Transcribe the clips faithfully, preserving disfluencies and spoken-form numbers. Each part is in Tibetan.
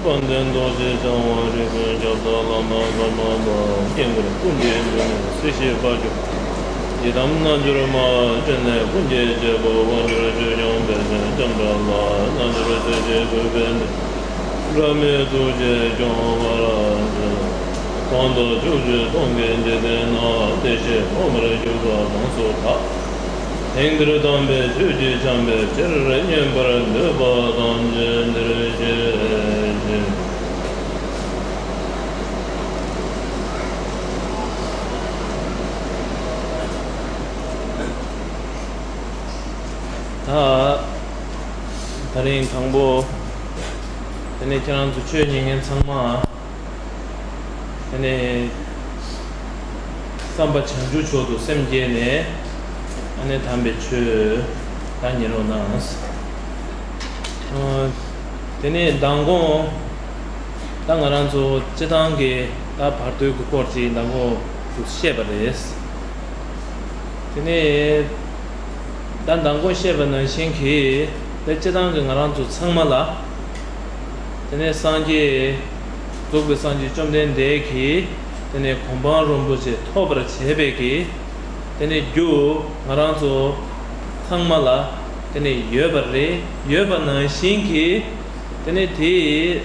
དཔལ་ལྡན་རྡོ་རྗེ་འཆང་དབང་རིགས་ཀུན་ཁྱབ་བདག་བླ་མ་ཀརྨ་པ་སྐྱེ་འགྲོ་ཀུན་གྱི་འབྲས་བུ་སྲིད་ཞིའི་དཔལ་འབྱོར་ཡི་དམ་རྣལ་འབྱོར་མ་སྤྱན་རས་ཀུན་གྱི་རྒྱལ་པོ་དབང་ཕྱུག་ཆོས་སྐྱོང་དཔལ་ཆེན་ལྕམ་དྲལ་ལ་རྣལ་འབྱོར་སྲས་བཅས་གུས་པས་འདུད། འབྲལ་མེད་ཐུགས་རྗེས་སྐྱོང་བར་མཛོད། གོང་དུ་ཕྱོགས་བཅུ་སྟོང་གི་འཇིག་རྟེན་ན་བདེ་གཤེགས་ཐོག་མར་གྱུར་པ་དང་སུ་དག། དེང་འདིར་དམ་པའི་ཆོས་ཀྱི་ཆབ་འབེབས་ཆེར་བསྙེན་པར་འདོད་པ་ཐམས་ཅད་འདིར་བཞེས་ཤིག། ད་ད་རིང་དང་པོ། དེ་ནས་ཁྱེད་རང་ཚོ་ཆོས་ཉན་མཁན་ཚང་མ། དེ་ནས་བསམ་པ་བྱང་ཆུབ་མཆོག་ཏུ་སེམས་བསྐྱེད་ནས། ཨ་ནི་དམ་པའི་ཆོས་ད་ཉན་རོགས་གནང་། ཨ། དེ་ནས་མདང་དགོང་ད་ང་རང་ཚོ་སྤྱི་བཏང་གི་ད་བར་དོའི་གི་སྐོར་ཅིག་མདང་དགོང་དུ་བཤད་པ་རེད། དེ་ནས་ད་མདང་དགོང་བཤད་པ་ནང་བཞིན་གྱི་ད་སྤྱི་བཏང་གི་ང་རང་ཚོ་ཚང་མ་ལ། དེ་ནས་སངས་རྒྱས། རྫོགས་པའི་སངས་རྒྱས་བཅོམ་ལྡན་འདས་ཀྱིས་དེ་ནས་གོ་འཕང་རིན་པོ་ཆེ་ཐོབ་པར་བྱེད་པའི་གི། དེ་ནས་རྒྱུ་ང་རང་ཚོ་ཚང་མ་ལ་དེ་ནས་ཡོད་པ་རེད། ཡོད་པ་ནང་བཞིན་གྱི། དེ་ནས་དེའི་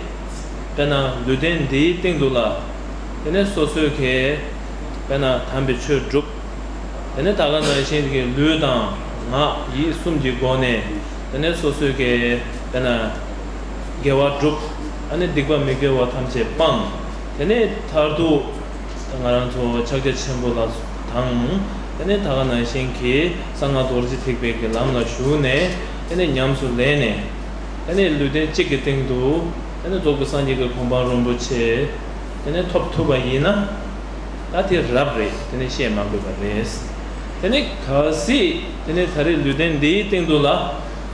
དཔེར་ན་ལུས་རྟེན་འདིའི་སྟེང་དུ་ལ། དེ་ནས་སོ་སོའི་གི་དཔེར་ན་དམ་པའི་ཆོས་སྒྲུབ། དེ་ནས་ད་ག་ནང་བཞིན་གྱི་ལུས་དང་ངག་ཡིད་གསུམ་གྱི་སྒོ་ནས། དེ་ནས་སོ་སོའི་གི་དཔེར་ན་དགེ་བ་སྒྲུབ། ཨ་ནི་སྡིག་པ་མི་དགེ་བ་ཐམས་ཅད་སྤང་། དེ་ནས་མཐར་ཐུག་ང་རང་ཚོ་ཕྱག་རྒྱ་ཆེན་པོ་ལ་དང་། དེ་ནས་ད་ག་ནང་བཞིན་གྱི་གསང་སྔགས་རྡོ་རྗེ་ཐེག་པའི་གི་ལམ་ལ་ཞུགས་ནས། དེ་ནས་ཉམས་སུ་ལེན་ནས། དེ་ནས་ལུས་རྟེན་གཅིག་གི་སྟེང་དུ། དེ་ནས་རྫོགས་པའི་སངས་རྒྱས་ཀྱི་གོ་འཕང་རིན་པོ་ཆེ། དེ་ནས་ཐོབ་ཐུབ་པ་ཡིན་ན། ད་དེ་རབ་རེད། དེ་ནས་བཤད་མ་དགོས་པ་རེད། དེ་ནས་གལ་སྲིད་དེ་ནས་ད་རེས་ལུས་རྟེན་འདིའི་སྟེང་དུ་ལ།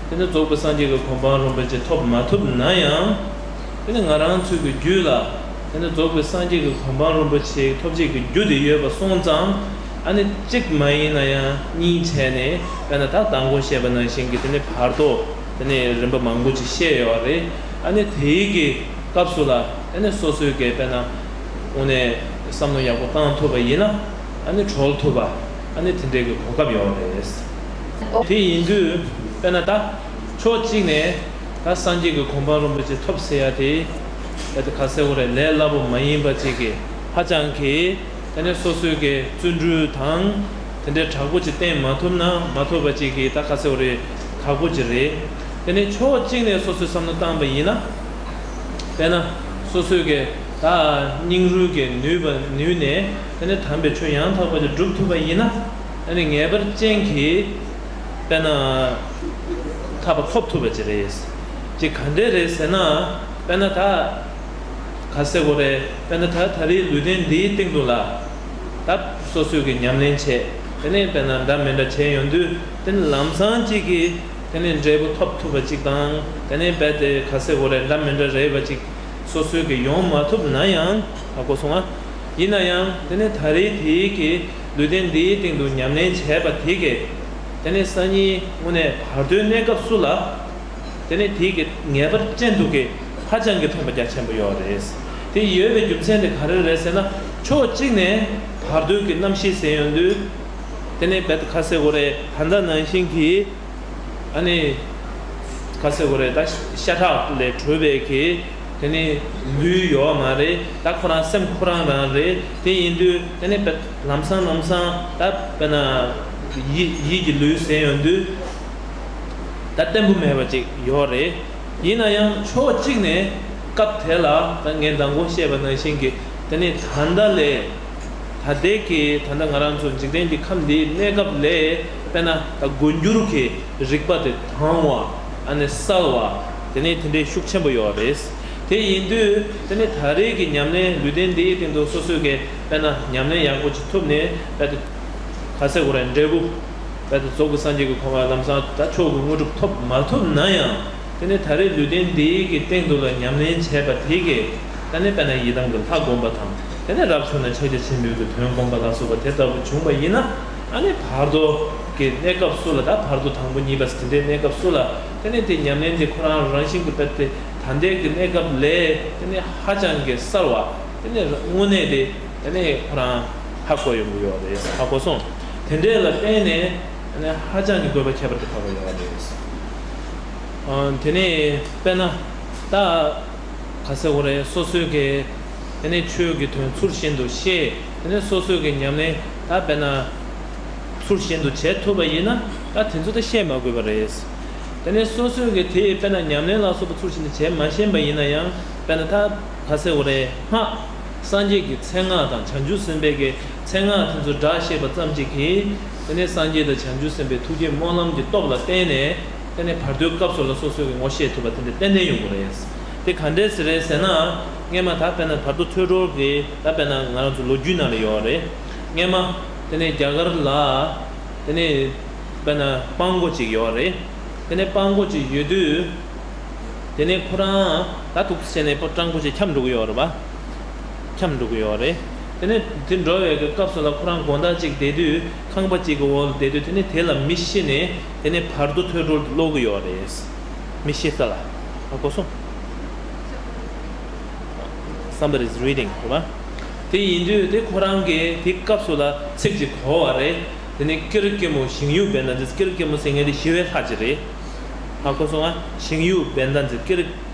དེ་ནས་རྫོགས་པའི་སངས་རྒྱས་ཀྱི་གོ་འཕང་རིན་པོ་ཆེ་ཐོབ་མ་ཐུབ་ན་ཡང་། དེ་ནས་ང་རང་ཚོའི་གི་རྒྱུད་ལ། དེ་ནས་རྫོགས་པའི་སངས་རྒྱས་ཀྱི་གོ་འཕང་རིན་པོ་ཆེ་ཐོབ་བྱེད་ཀྱི་རྒྱུ་དེ་ཡོད་པ་སོང་ཙང་། ཨ་ནི་གཅིག་མ་ཡིན་ན་ཡང་གཉིས་བྱས་ནས། དཔེར་ན་ད་མདང་དགོང་བཤད་པ་ནང་བཞིན་གྱི་དེ་ནས་བར་དོ། དེ་ནས་རིམ་པ་མང་པོ་ཅིག་བཤད་ཡོད་རེད། ཨ་ནི་དེའི་གི་སྐབས་སུ་ལ། དེ་ནས་སོ་སོའི་གི་དཔེར་ན་དངོས་གནས་བསམ་བློ་ཡག་པོ་བཏང་ཐུབ་པ་ཡིན་ན། ཨ་ནི་གྲོལ་ཐུབ་པ། ཨ་ནི་དེ་འདྲའི་གི་གོ་སྐབས་ཡོད་རེད། དེ་ཡིན་དུས་དཔེར་ན་ད་ཕྱོགས་གཅིག་ནས་ད་སངས་རྒྱས་ཀྱི་གོ་འཕང་རིན་པོ་ཆེ་ཐོབ་ཟེར་ཡ་དེ། ད་དེ་ག་ཟེར་དགོས་རེད། ལས་སླ་པོ་མ་ཡིན་པ་ཅིག་གི་ཧ་ཅང་གི། དེ་ནས་སོ་སོའི་གི་བརྩོན་འགྲུས་དང་། དེ་འདྲའི་དྲག་པོ་ཅིག་བསྟེན་མ་ཐུབ་ན་མ་ཐུབ་པ་ཅིག་གི་ད་ག་ཟེར་དགོས་རེད། ཁག་པོ་ཅིག་རེད། དེ་ནས་ཕྱོགས་གཅིག་ནས་སོ་སོས་བསམ་བློ་བཏང་པ་ཡིན་ན། དཔེར་ན་སོ་སོའི་གི་ད་སྙིང་རུས་ཀྱི་ནུས་པ་ནུས་ནས། དེ་ནས་དམ་པའི་ཆོས་ཡང་དག་པ་ཅིག་སྒྲུབ་ཐུབ་པ་ཡིན་ན། ཨ་ནི་ངེས་པར་ཅན་གྱི་དཔེར་ན་ཐར་པ་ཐོབ་ཐུབ་པ་ཅིག་རེད། ཅིག་ག་འདྲས་རེད་ཟེར་ན། དཔེར་ན་ད་ག་ཟེར་དགོས་རེད། དཔེར་ན་ད་ད་རེས་ལུས་རྟེན་འདིའི་སྟེང་དུ་ལ། ད་སོ་སོའི་གི་ཉམས་ལེན་བྱས། དེ་ནས་དཔེར་ན་འདྲ་མི་འདྲ་བྱས་ཡོང་དུས། དེ་ནས་ལམ་སང་གཅིག་གི་དེ་ནས་འབྲས་བུ་ཐོབ་ཐུབ་པ་ཅིག་དང་། དེ་ནས་རྦད་དེ་ག་ཟེར་དགོས་རེད། འདྲ་མི་འདྲ་རེད་པ་ཅིག་སོ་སོའི་གི་ཡོང་མ་ཐུབ་ན་ཡང་། ཧ་གོ་སོང་ང་། ཡིན་ན་ཡང་དེ་ནས་ད་རེས་དེའི་གི་ལུས་རྟེན་འདིའི་སྟེང་དུ་ཉམས་ལེན་བྱས་པ་དེ་གི། དེ་ནས་སང་ཉིན་དངོས་གནས་བར་དོའི་གནས་སྐབས་སུ་ལ། དེ་ནས་དེའི་གི་ངེས་པར་ཅན་དུ་གི་ཧ་ཅང་གི་ཕན་པ་རྒྱ་ཆེན་པོ་ཡོད་རེད། དེ་ཡོད་པའི་རྒྱུ་མཚན་དེ་ག་རེ་རེད་ཟེར་ན། ཕྱོགས་གཅིག་ནས་བར་དོའི་གི་རྣམ་ཤེས་ཟེར་ཡོང་དུས། དེ་ནས་རྦད་དེ་ག་ཟེར་དགོས་རེད། ད་ལྟ་ནང་བཞིན་གྱི། ཨ་ནི་ག་ཟེར་དགོས་རེད། ད་ཤ་ཁྲག་ལས་གྲུབ་པའི་གི། དེ་ནི་ལུས་ཡོད་མ་རེད། ད་ཁོ་རང་སེམས་ཁོ་རང་རང་རེད། དེ་ཡིན་དུས་དེ་ནི་ལམ་སང་ལམ་སང་ད་དཔེར་ན་ཡིད་ཡིད་ཀྱི་ལུས་ཟེར་ཡོང་དུས། ད་བརྟན་པོ་མེད་པ་ཅིག་ཡོད་རེད། ཡིན་ན་ཡང་ཕྱོགས་གཅིག་ནས་སྐབས་དེ་ལ་ད་ངས་མདང་དགོང་བཤད་པ་ནང་བཞིན་གྱི་དེ་ནི་ད་ལྟ་ལས། ད་ལྟའི་གི་ད་ལྟ་ང་རང་ཚོ་འཇིག་རྟེན་གྱི་ཁམས་འདིའི་གནས་སྐབས་ལས་དཔེར་ན་ད་འགྲོ་འགྱུར་གྱི་རིག་པ་དེ་དྭངས་བ། ཨ་ནི་གསལ་བ། དེ་ནས་དེ་འདྲའི་ཤུགས་ཆེན་པོ་ཡོད་རེད། དེ་ཡིན་དུས་དེ་ནས་ད་རེས་ཀྱི་ཉམས་ལེན་ལུས་རྟེན་འདིའི་སྟེང་དུ་སོ་སོའི་གི་དཔེར་ན་ཉམས་ལེན་ཡག་པོ་ཅིག་ཐུབ་ནས། དཔེ་དེ་ག་ཟེར་དགོས་རེད། འབྲས་བུ། དཔེ་དེ་རྫོགས་པའི་སངས་རྒྱས་ཀྱི་གོ་འཕང་ལམ་སང་ད་མཆོག་གི་དངོས་གྲུབ་ཐོབ་མ་ཐུབ་ན་ཡང་། དེ་ནས་ད་རེས་ལུས་རྟེན་འདིའི་གི་སྟེང་དུ་ལ་ཉམས་ལེན་བྱས་པ་དེ་གིས། ད་ནི་དཔེར་ན་ཡི་དམ་གྱི་ལྷ་བསྒོམ་པ་དང་། དེ་ནས་རབ་བྱུང་ན་ཕྱག་རྒྱ་ཆེན་པོའི་གི་དོན་བསྒོམ་པ་ལ་སོགས་པ་དེ་ལྟ་བུ་བྱུང་བ་ཡིན་ན། ཨ་ནི་བར་དོ་ གི་གནས་སྐབས་སུ་ལ། ད་བར་དོ་དང་པོ་གཉིས་པ་དེ་འདྲའི་གནས་སྐབས་སུ་ལ། དེ་ནས་དེ་ཉམས་ལེན་དེ་ཁོ་རང་རང་བཞིན་གྱིས་རྦད་དེ་ད་ལྟའི་གི་གནས་སྐབས་ལས་དེ་ནས་ཧ་ཅང་གི་གསལ་བ། དེ་ནས་དངོས་གནས་དེ་དེ་ནས་ཁོ་རང་ཧ་གོ་ཡོང་གི་ཡོད་རེད། ཧ་གོ་སོང་། དེ་འདྲས་ལ་བརྟེན་ནས་དེ་ནས་ཧ་ཅང་གི་དགོས་པ་ཁྱད་པར་དུ་འཕགས་པ་ཡོད་རེད། ཨ། དེ་ནས་དཔེར་ན་ད། ག་ཟེར་དགོས་རེད། སོ་སོའི་གི་དེ་ནས་ཆོས་ཀྱི་དོན་ཚུལ་བཞིན་དུ་ཤེས། དེ་ནས་སོ་སོའི་གི་ཉམས་ལེན་ད་དཔེར་ན་ཚུལ་བཞིན་དུ་བྱེད་ཐུབ་པ་ཡིན་ན། ད་དེ་ཚོ་ད་བཤད་མ་དགོས་པ་རེད། དེ་ནས་སོ་སོའི་གི་དེ་དཔེར་ན་ཉམས་ལེན་ལ་སོགས་པ་ཚུལ་བཞིན་དུ་བྱེད་མ་ཤེས་པ་ཡིན་ན་ཡང་། དཔེར་ན་ད་ག་ཟེར་དགོས་རེད། སྔགས། སངས་རྒྱས་ཀྱི་མཚན་སྔགས་དང་བྱང་ཆུབ་སེམས་དཔའི་གི་མཚན་སྔགས་དེ་ཚོ་སྒྲ་ཤེས་པ་ཙམ་གཅིག་གིས། དེ་ནས་སངས་རྒྱས་དང་བྱང་ཆུབ་སེམས་དཔའི་ཐུགས་བསྐྱེད་སྨོན་ལམ་གྱི་སྟོབས་ལ་བརྟེན་ནས། དེ་ནས་བར་དོའི་སྐབས་སུ་ལ་སོ་སོ་གིས་ངོ་ཤེས་ཐུབ་པ་དེ་འདྲ་ཏན་ཏན་ཡོང་གི་རེད། དེ་ག་འདྲས་ཟེར་རེད་ཟེར་ན། སྔས་མ་ད་དཔེར་ན་བར་དོ་ཐོས་གྲོལ་གྱི་ད་དཔེར་ན་ང་རང་ཚོ་ལོ་རྒྱུས་ནང་ལ་ཡོད་རེད། སྔས་མ་དེ་ནས་རྒྱ་གར་ལ་དེ་ནས་དཔེར་ན་སྤྲང་པོ་ཅིག་ཡོད་རེད། དེ་ནས་སྤྲང་པོ་ཅིག་ཡོད་དུས། དེ་ནས་ཁོ་རང་ད་འདུག་སེ་བྱས་ནས་སྤྲང་པོ་ཅིག་འཁྱམས་འགྲོ་གི་ཡོད་རེད་པ། འཁྱམས་འགྲོ་གི་ཡོད་རེད། དེ་ནས་དེ་འགྲོ་བའི་གི་སྐབས་སུ་ལ་ཁོ་རང་དགོང་དག་ཅིག་བསྡད་དུས་ཁང་པ་ཅིག་གི་འོག་ལ་བསྡད་དུས། དེ་ནས་དེ་ལ་མི་ཤི་ནས་དེ་ནས་བར་དོ་ཐོས་གྲོལ་དུ་ཀློག་གི་ཡོད་རེད། མི་ཤི་ས་ལ། ཨ། གོ་སོང་། Somebody is reading. རེད་པ། དེ་ཡིན་དུས་དེ་ཁོ་རང་གིས་དེ་སྐབས་སུ་ལ་ཚིག་ཅིག་གོ་བ་རེད། དེ་ནས་ཀེ་རུ་ཀེ་མོ་བཞེངས་ཡུལ་བན་ད་འཛིན། ཀེ་རུ་ཀེ་མོ་ཟེར་མཁན་དེ་ཞི་བའི་ལྷ་ཅིག་རེད། ཧ་གོ་སོང་ཨ། བཞེངས་ཡུལ་བན་ད་འཛིན། ཀེ་རུ་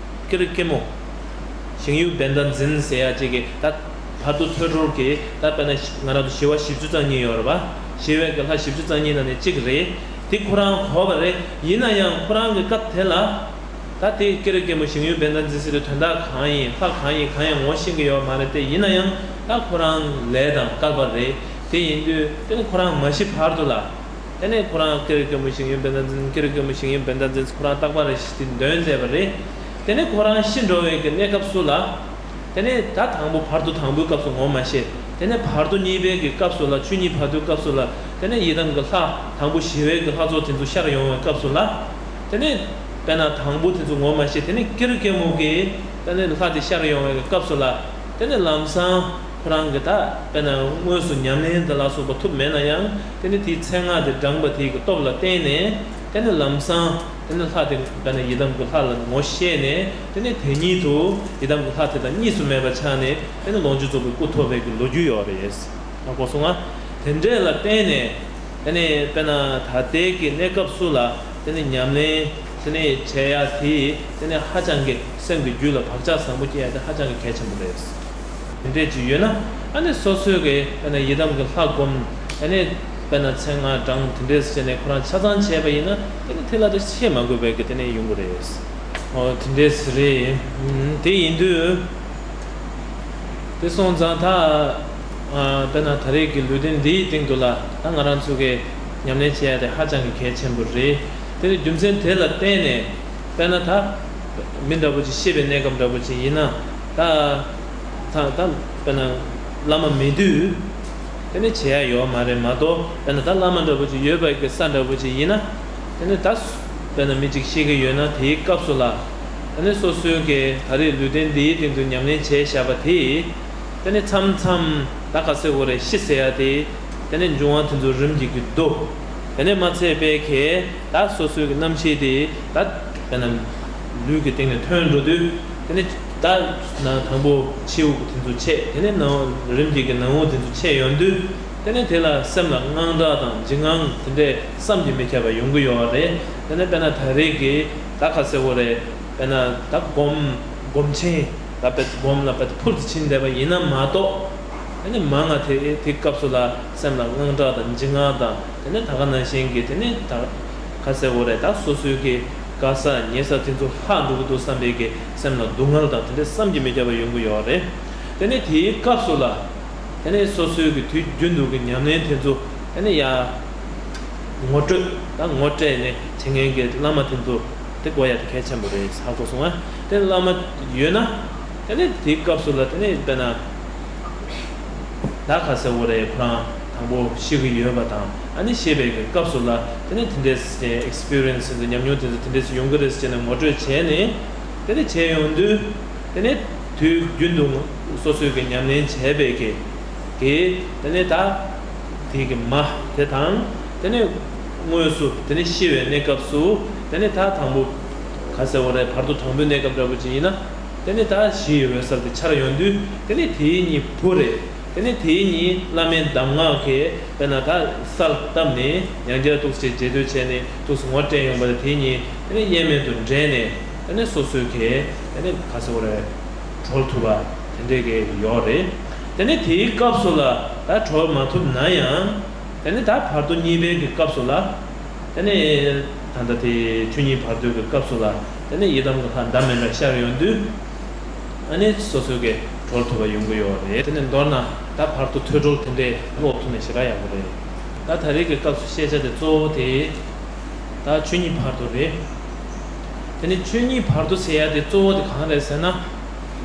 ཀེ་རུ་ཀེ་མོ། བཞེངས་ཡུལ་བན་ད་འཛིན་ཟེར་ཡ་ཅིག་གིས་ད་བར་དོ་ཐོས་གྲོལ་གྱི་ད་དཔེར་ན་ང་རང་ཚོ་ཞི་བ་བཞི་བཅུ་རྩ་གཉིས་ཡོད་རེད་པ། ཞི་བའི་གི་ལྷ་བཞི་བཅུ་རྩ་གཉིས་ནང་ནས་གཅིག་རེད། དེ་ཁོ་རང་གོ་བ་རེད། ཡིན་ན་ཡང་ཁོ་རང་གི་སྐབས་དེ་ལ། ད་དེ་ཀེ་རུ་ཀེ་མོ་བཞེངས་ཡུལ་བན་ད་འཛིན་ཟེར་དུས་དོན་དག་གང་ཡིན། ལྷ་གང་ཡིན། གང་ཡང་ངོ་ཤེས་ཀྱི་ཡོད་མ་རེད། དེ་ཡིན་ན་ཡང་ད་ཁོ་རང་ལས་དང་སྐལ་པ་རེད། དེ་ཡིན་དུས་དེ་ནི་ཁོ་རང་མ་ཤི་བར་དུ་ལ། དེ་ནས་ཁོ་རང་ཀེ་རུ་ཀེ་མོ་བཞེངས་ཡུལ་བན་ད་འཛིན། ཀེ་རུ་ཀེ་མོ་བཞེངས་ཡུལ་བན་ད་འཛིན་ཁོ་རང་རྟག་པར་རེ་ཞིག་དེ་འདོན་མཛད་པ་རེད། དེ་ནས་ཁོ་རང་ཤི་འགྲོ་བའི་གི་གནས་སྐབས་སུ་ལ། དེ་ནས་ད་དང་པོ་བར་དོ་དང་པོའི་སྐབས་སུ་ངོ་མ་ཤེས། དེ་ནས་བར་དོ་གཉིས་པའི་གི་སྐབས་སུ་ལ། ཆོས་ཉིད་བར་དོའི་སྐབས་སུ་ལ། དེ་ནས་ཡི་དམ་གི་ལྷ་དང་པོ་ཞི་བའི་གི་ལྷ་ཚོགས་དེ་ཚོ་ཤར་ཡོང་བའི་སྐབས་སུ་ལ། དེ་ནས་དཔེར་ན་དང་པོ་དེ་ཚོ་ངོ་མ་ཤེས། དེ་ནས་ཀེ་རུ་ཀེ་མོ་གི་དེ་ནས་ལྷ་དེ་ཤར་ཡོང་བའི་གི་སྐབས་སུ་ལ། དེ་ནས་ལམ་སང་ཁོ་རང་གི་ད་དཔེར་ན་དངོས་སུ་ཉམས་ལེན་དེ་ལ་སོགས་པ་ཐུབ་མེད་ན་ཡང་། དེ་ནས་དེའི་མཚན་སྔགས་དེ་བགྲངས་པ་དེའི་གི་སྟོབས་ལ་བརྟེན་ནས། དེ་ནས་ལམ་སང་དེ་ནས་ལྷ་དེ་དཔེར་ན་ཡི་དམ་གྱི་ལྷ་ལ་ངོ་ཤེས་ནས། དེ་ནས་དེ་ཉིད་དུ་ཡི་དམ་གྱི་ལྷ་དེ་དང་གཉིས་སུ་མེད་པར་ཆགས་ནས། དེ་ནས་ལོངས་སྤྱོད་རྫོགས་པའི་སྐུ་ཐོབ་པའི་གི་ལོ་རྒྱུས་ཡོད་རེད། ཧ་གོ་སོང་ང་། དེ་འདྲས་ལ་བརྟེན་ནས། དེ་ནས་དཔེར་ན་ད་ལྟའི་གི་གནས་སྐབས་སུ་ལ་དེ་ནས་ཉམས་ལེན་དེ་ནས་བྱེད་ཡ་དེ་དེ་ནས་ཧ་ཅང་གི་སེམས་ཀྱི་རྒྱུད་ལ་བག་ཆགས་བཟང་པོ་སྐྱེ་ཡ་དེ་ཧ་ཅང་གི་གལ་ཆེན་པོ་རེད། དེ་འདྲས་ཅིག་ཡོད་ན། ཨ་ནི་སོ་སོའི་གི་དཔེར་ན་ཡི་དམ་གྱི་ལྷ་སྒོམ། ཨ་ནི་དཔེར་ན་མཚན་སྔགས་བགྲང་དེ་འདྲས་བྱས་ནས་ཁོ་རང་ཆ་ཚང་བྱས་པ་ཡིན་ན། དེ་ནི་དེ་ལ་དེ་བཤད་མ་དགོས་པའི་གི་དེ་ནས་ཡོང་གི་རེད། ཨོ། དེ་འདྲས་རེད། ཨུམ། དེ་ཡིན་དུས། དེ་སོང་ཙང་ད། ཨ། དཔེར་ན་ད་རེས་ཀྱི་ལུས་རྟེན་འདིའི་སྟེང་དུ་ལ་ད་ང་རང་ཚོ་གི་ཉམས་ལེན་བྱེད་ཡ་དེ་ཧ་ཅང་གི་གལ་ཆེན་པོ་རེད། དེ་ནི་རྒྱུ་མཚན་དེ་ལ་བརྟེན་ནས། དཔེར་ན་ད་མི་འདྲ་པོ་ཅིག་ཤི་བའི་གནས་སྐབས་འདྲ་པོ་ཅིག་ཡིན་ན། ད་ད་ད་དཔེར་ན་བླ་མ་མེད་དུས་དེ་ནི་བྱེད་ཡ་ཡོད་མ་རེད་མ་གཏོགས། དཔེར་ན་ད་བླ་མ་འདྲ་པོ་ཅིག་ཡོད་པའི་གི་ས་འདྲ་པོ་ཅིག་ཡིན་ན། དེ་ནི་ད་དཔེར་ན་མི་གཅིག་ཤི་གི་ཡོད་ན། དེའི་སྐབས་སུ་ལ་དེ་ནི་སོ་སོའི་གི་ད་རེས་ལུས་རྟེན་འདིའི་སྟེང་དུ་ཉམས་ལེན་བྱས་བཞག་པ་དེ། དེ་ནི་མཚམས་མཚམས་ད་ག་ཟེར་དགོས་རེད། ཤི་ཟེར་ཡ་དེ། དེ་ནས་འབྱུང་བ་དེ་ཚོ་རིམ་གྱིས་ཀྱི་འདུ། དེ་ནས་མ་ཚད་པའི་གི་ད་སོ་སོའི་གི་རྣམ་ཤེས་དེ་ད་དཔེར་ན་ལུས་ཀྱི་སྟེང་ནས་ཐོན་འགྲོ་དུས། དེ་ནས་ད་ན་དང་པོ་ཕྱི་དབུགས་དེ་ཚོ་ཆད། དེ་ནས་ནང་རིམ་གྱིས་ཀྱི་ནང་དབུགས་དེ་ཚོ་ཆད་ཡོང་དུས། དེ་ནས་དེ་ལ་སེམས་ལ་དངངས་སྐྲག་དང་འཇིགས་དངངས་དེ་འདྲས་བསམ་གྱིས་མི་ཁྱབ་པ་ཡོང་གི་ཡོད་རེད། དེ་ནས་དཔེར་ན་ད་རེས་ཀྱི་ད་ག་ཟེར་དགོས་རེད། དཔེར་ན་ད་སྒོམ་སྒོམ་ཆེན་ལ་དཔེ་སྒོམ་ལ་དཔེ་འཕུར་དུ་ཕྱིན་བསྡད་པ་ཡིན་ན་མ་གཏོགས། དེ་ནི་མང་ང་དེ་དེ་སྐབས་སུ་ལ་སེམས་ལ་དངངས་སྐྲག་དང་འཇིགས་དངངས་དང་། དེ་ནི་ད་ག་ནང་བཞིན་གྱི་དེ་ནི་ད་ག་ཟེར་དགོས་རེད། ད་སོ་སོའི་གི་དགའ་ས་ཉེ་ས་དེ་ཚོ་ལྷག་འགྲོ་གི་འདུག་བསམ་པའི་གི་སེམས་ལ་སྡུག་བསྔལ་དང་དེ་འདྲ་བསམ་གྱིས་མི་ཁྱབ་པ་ཡོང་གི་ཡོད་རེད། དེ་ནི་དེའི་སྐབས་སུ་ལ་དེ་ནི་སོ་སོའི་གི་དུས་རྒྱུན་དུ་གི་ཉམས་ལེན་དེ་ཚོ་དེ་ནི་ཡ། ངོ་སྤྲོད། ད་ངོ་སྤྲད་ནས་བྱེད་མཁན་གྱི་བླ་མ་དེ་ཚོ་དེ་དགོས་ཡ་དེ་གལ་ཆེན་པོ་རེད། ཧ་གོ་སོང་ང་། དེ་བླ་མ་ཡོད་ན། དེ་ནས་དེའི་སྐབས་སུ་ལ་དེ་ནས་དཔེར་ན་ད་ག་ཟེར་དགོས་རེད། ཁོ་རང་དང་པོ་ཤི་གི་ཡོད་པ་དང་། ཨ་ནི་ཤི་བའི་གི་སྐབས་སུ་ལ་དེ་ནས་དེ་འདྲས་ཀྱི་ཨེག་སི་པི་རི་ཡན་སི་དེ་ཚོ། ཉམས་མྱོང་དེ་ཚོ་དེ་འདྲས་ཡོང་གི་རེད་ཟེར་ནས་ངོ་སྤྲོད་བྱས་ནས། དེ་ནས་བྱས་ཡོང་དུས། དེ་ནས་དུས་རྒྱུན་དུ་སོ་སོའི་གི་ཉམས་ལེན་བྱས་པའི་གི་གི་དེ་ནས་ད་དེ་གི་མ་དེ་དང་། དེ་ནས་ དངོས་སུ་དེ་ནས་ཤི་བའི་གནས་སྐབས་སུ་དེ་ནས་ད་དང་པོ་ག་ཟེར་བ་རེད། བར་དོ་དང་པོའི་གནས་སྐབས་འདྲ་པོ་ཅིག་ཡིན་ན་དེ་ནས་ད་གཞི་ཡི་འོད་གསལ་དེ་འཆར་ཡོང་དུས་དེ་ནས་དེའི་གཉིས་བུ་རེད། དེ་ནས་དེའི་གཉིས་བླ་མའི་གདམས་ངག་གིས་དཔེར་ན་ད་གསལ་བཏབ་ནས་ཡང་བསྐྱར་ཐུགས་རྗེ་རྗེས་ཟློས་བྱས་ནས་ཐུགས་སུ་ངོ་སྤྲད་ཡོང་བ་ལ་དེའི་གཉིས་དེ་ནས་དབྱེར་མེད་དུ་འདྲེས་ནས་དེ་ནས་སོ་སོའི་གི་དེ་ནས་ག་ཟེར་བ་རེད། གྲོལ་ཐུབ་པ་དེ་འདྲས་གི་ཡོད་རེད། དེ་ནས་དེའི་སྐབས་སུ་ལ་ད་གྲོལ་མ་ཐུབ་ན་ཡང་། དེ་ནས་ད་བར་དོ་གཉིས་པའི་གི་སྐབས་སུ་ལ། དེ་ནས་ད་ལྟ་དེ་ཆོས་ཉིད་བར་དོའི་གི་སྐབས་སུ་ལ། དེ་ནས་ཡི་དམ་གྱི་ལྷ་འདའ་མིན་འདྲ་ཤར་ཡོང་དུས། ཨ་ནི་སོ་སོའི་གི་གྲོལ་ཐུབ་པ་ཡོང་གི་ཡོད་རེད། དེ་ནས་མདོར་ན་ད་བར་དོ་ཐོས་གྲོལ་དེ་འདྲས་ཀློག་ཐུབ་ན་ཞེ་དྲག་ཡག་པོ་རེད། ད་ད་རེས་ཀྱི་སྐབས་སུ་བཤད་བྱ་དེ་གཙོ་བོ་དེ་ད་ཆོས་ཉིད་བར་དོ་རེད། དེ་ནས་ཆོས་ཉིད་བར་དོ་ཟེར་ཡ་དེ་གཙོ་བོ་དེ་གང་རེད་ཟེར་ན།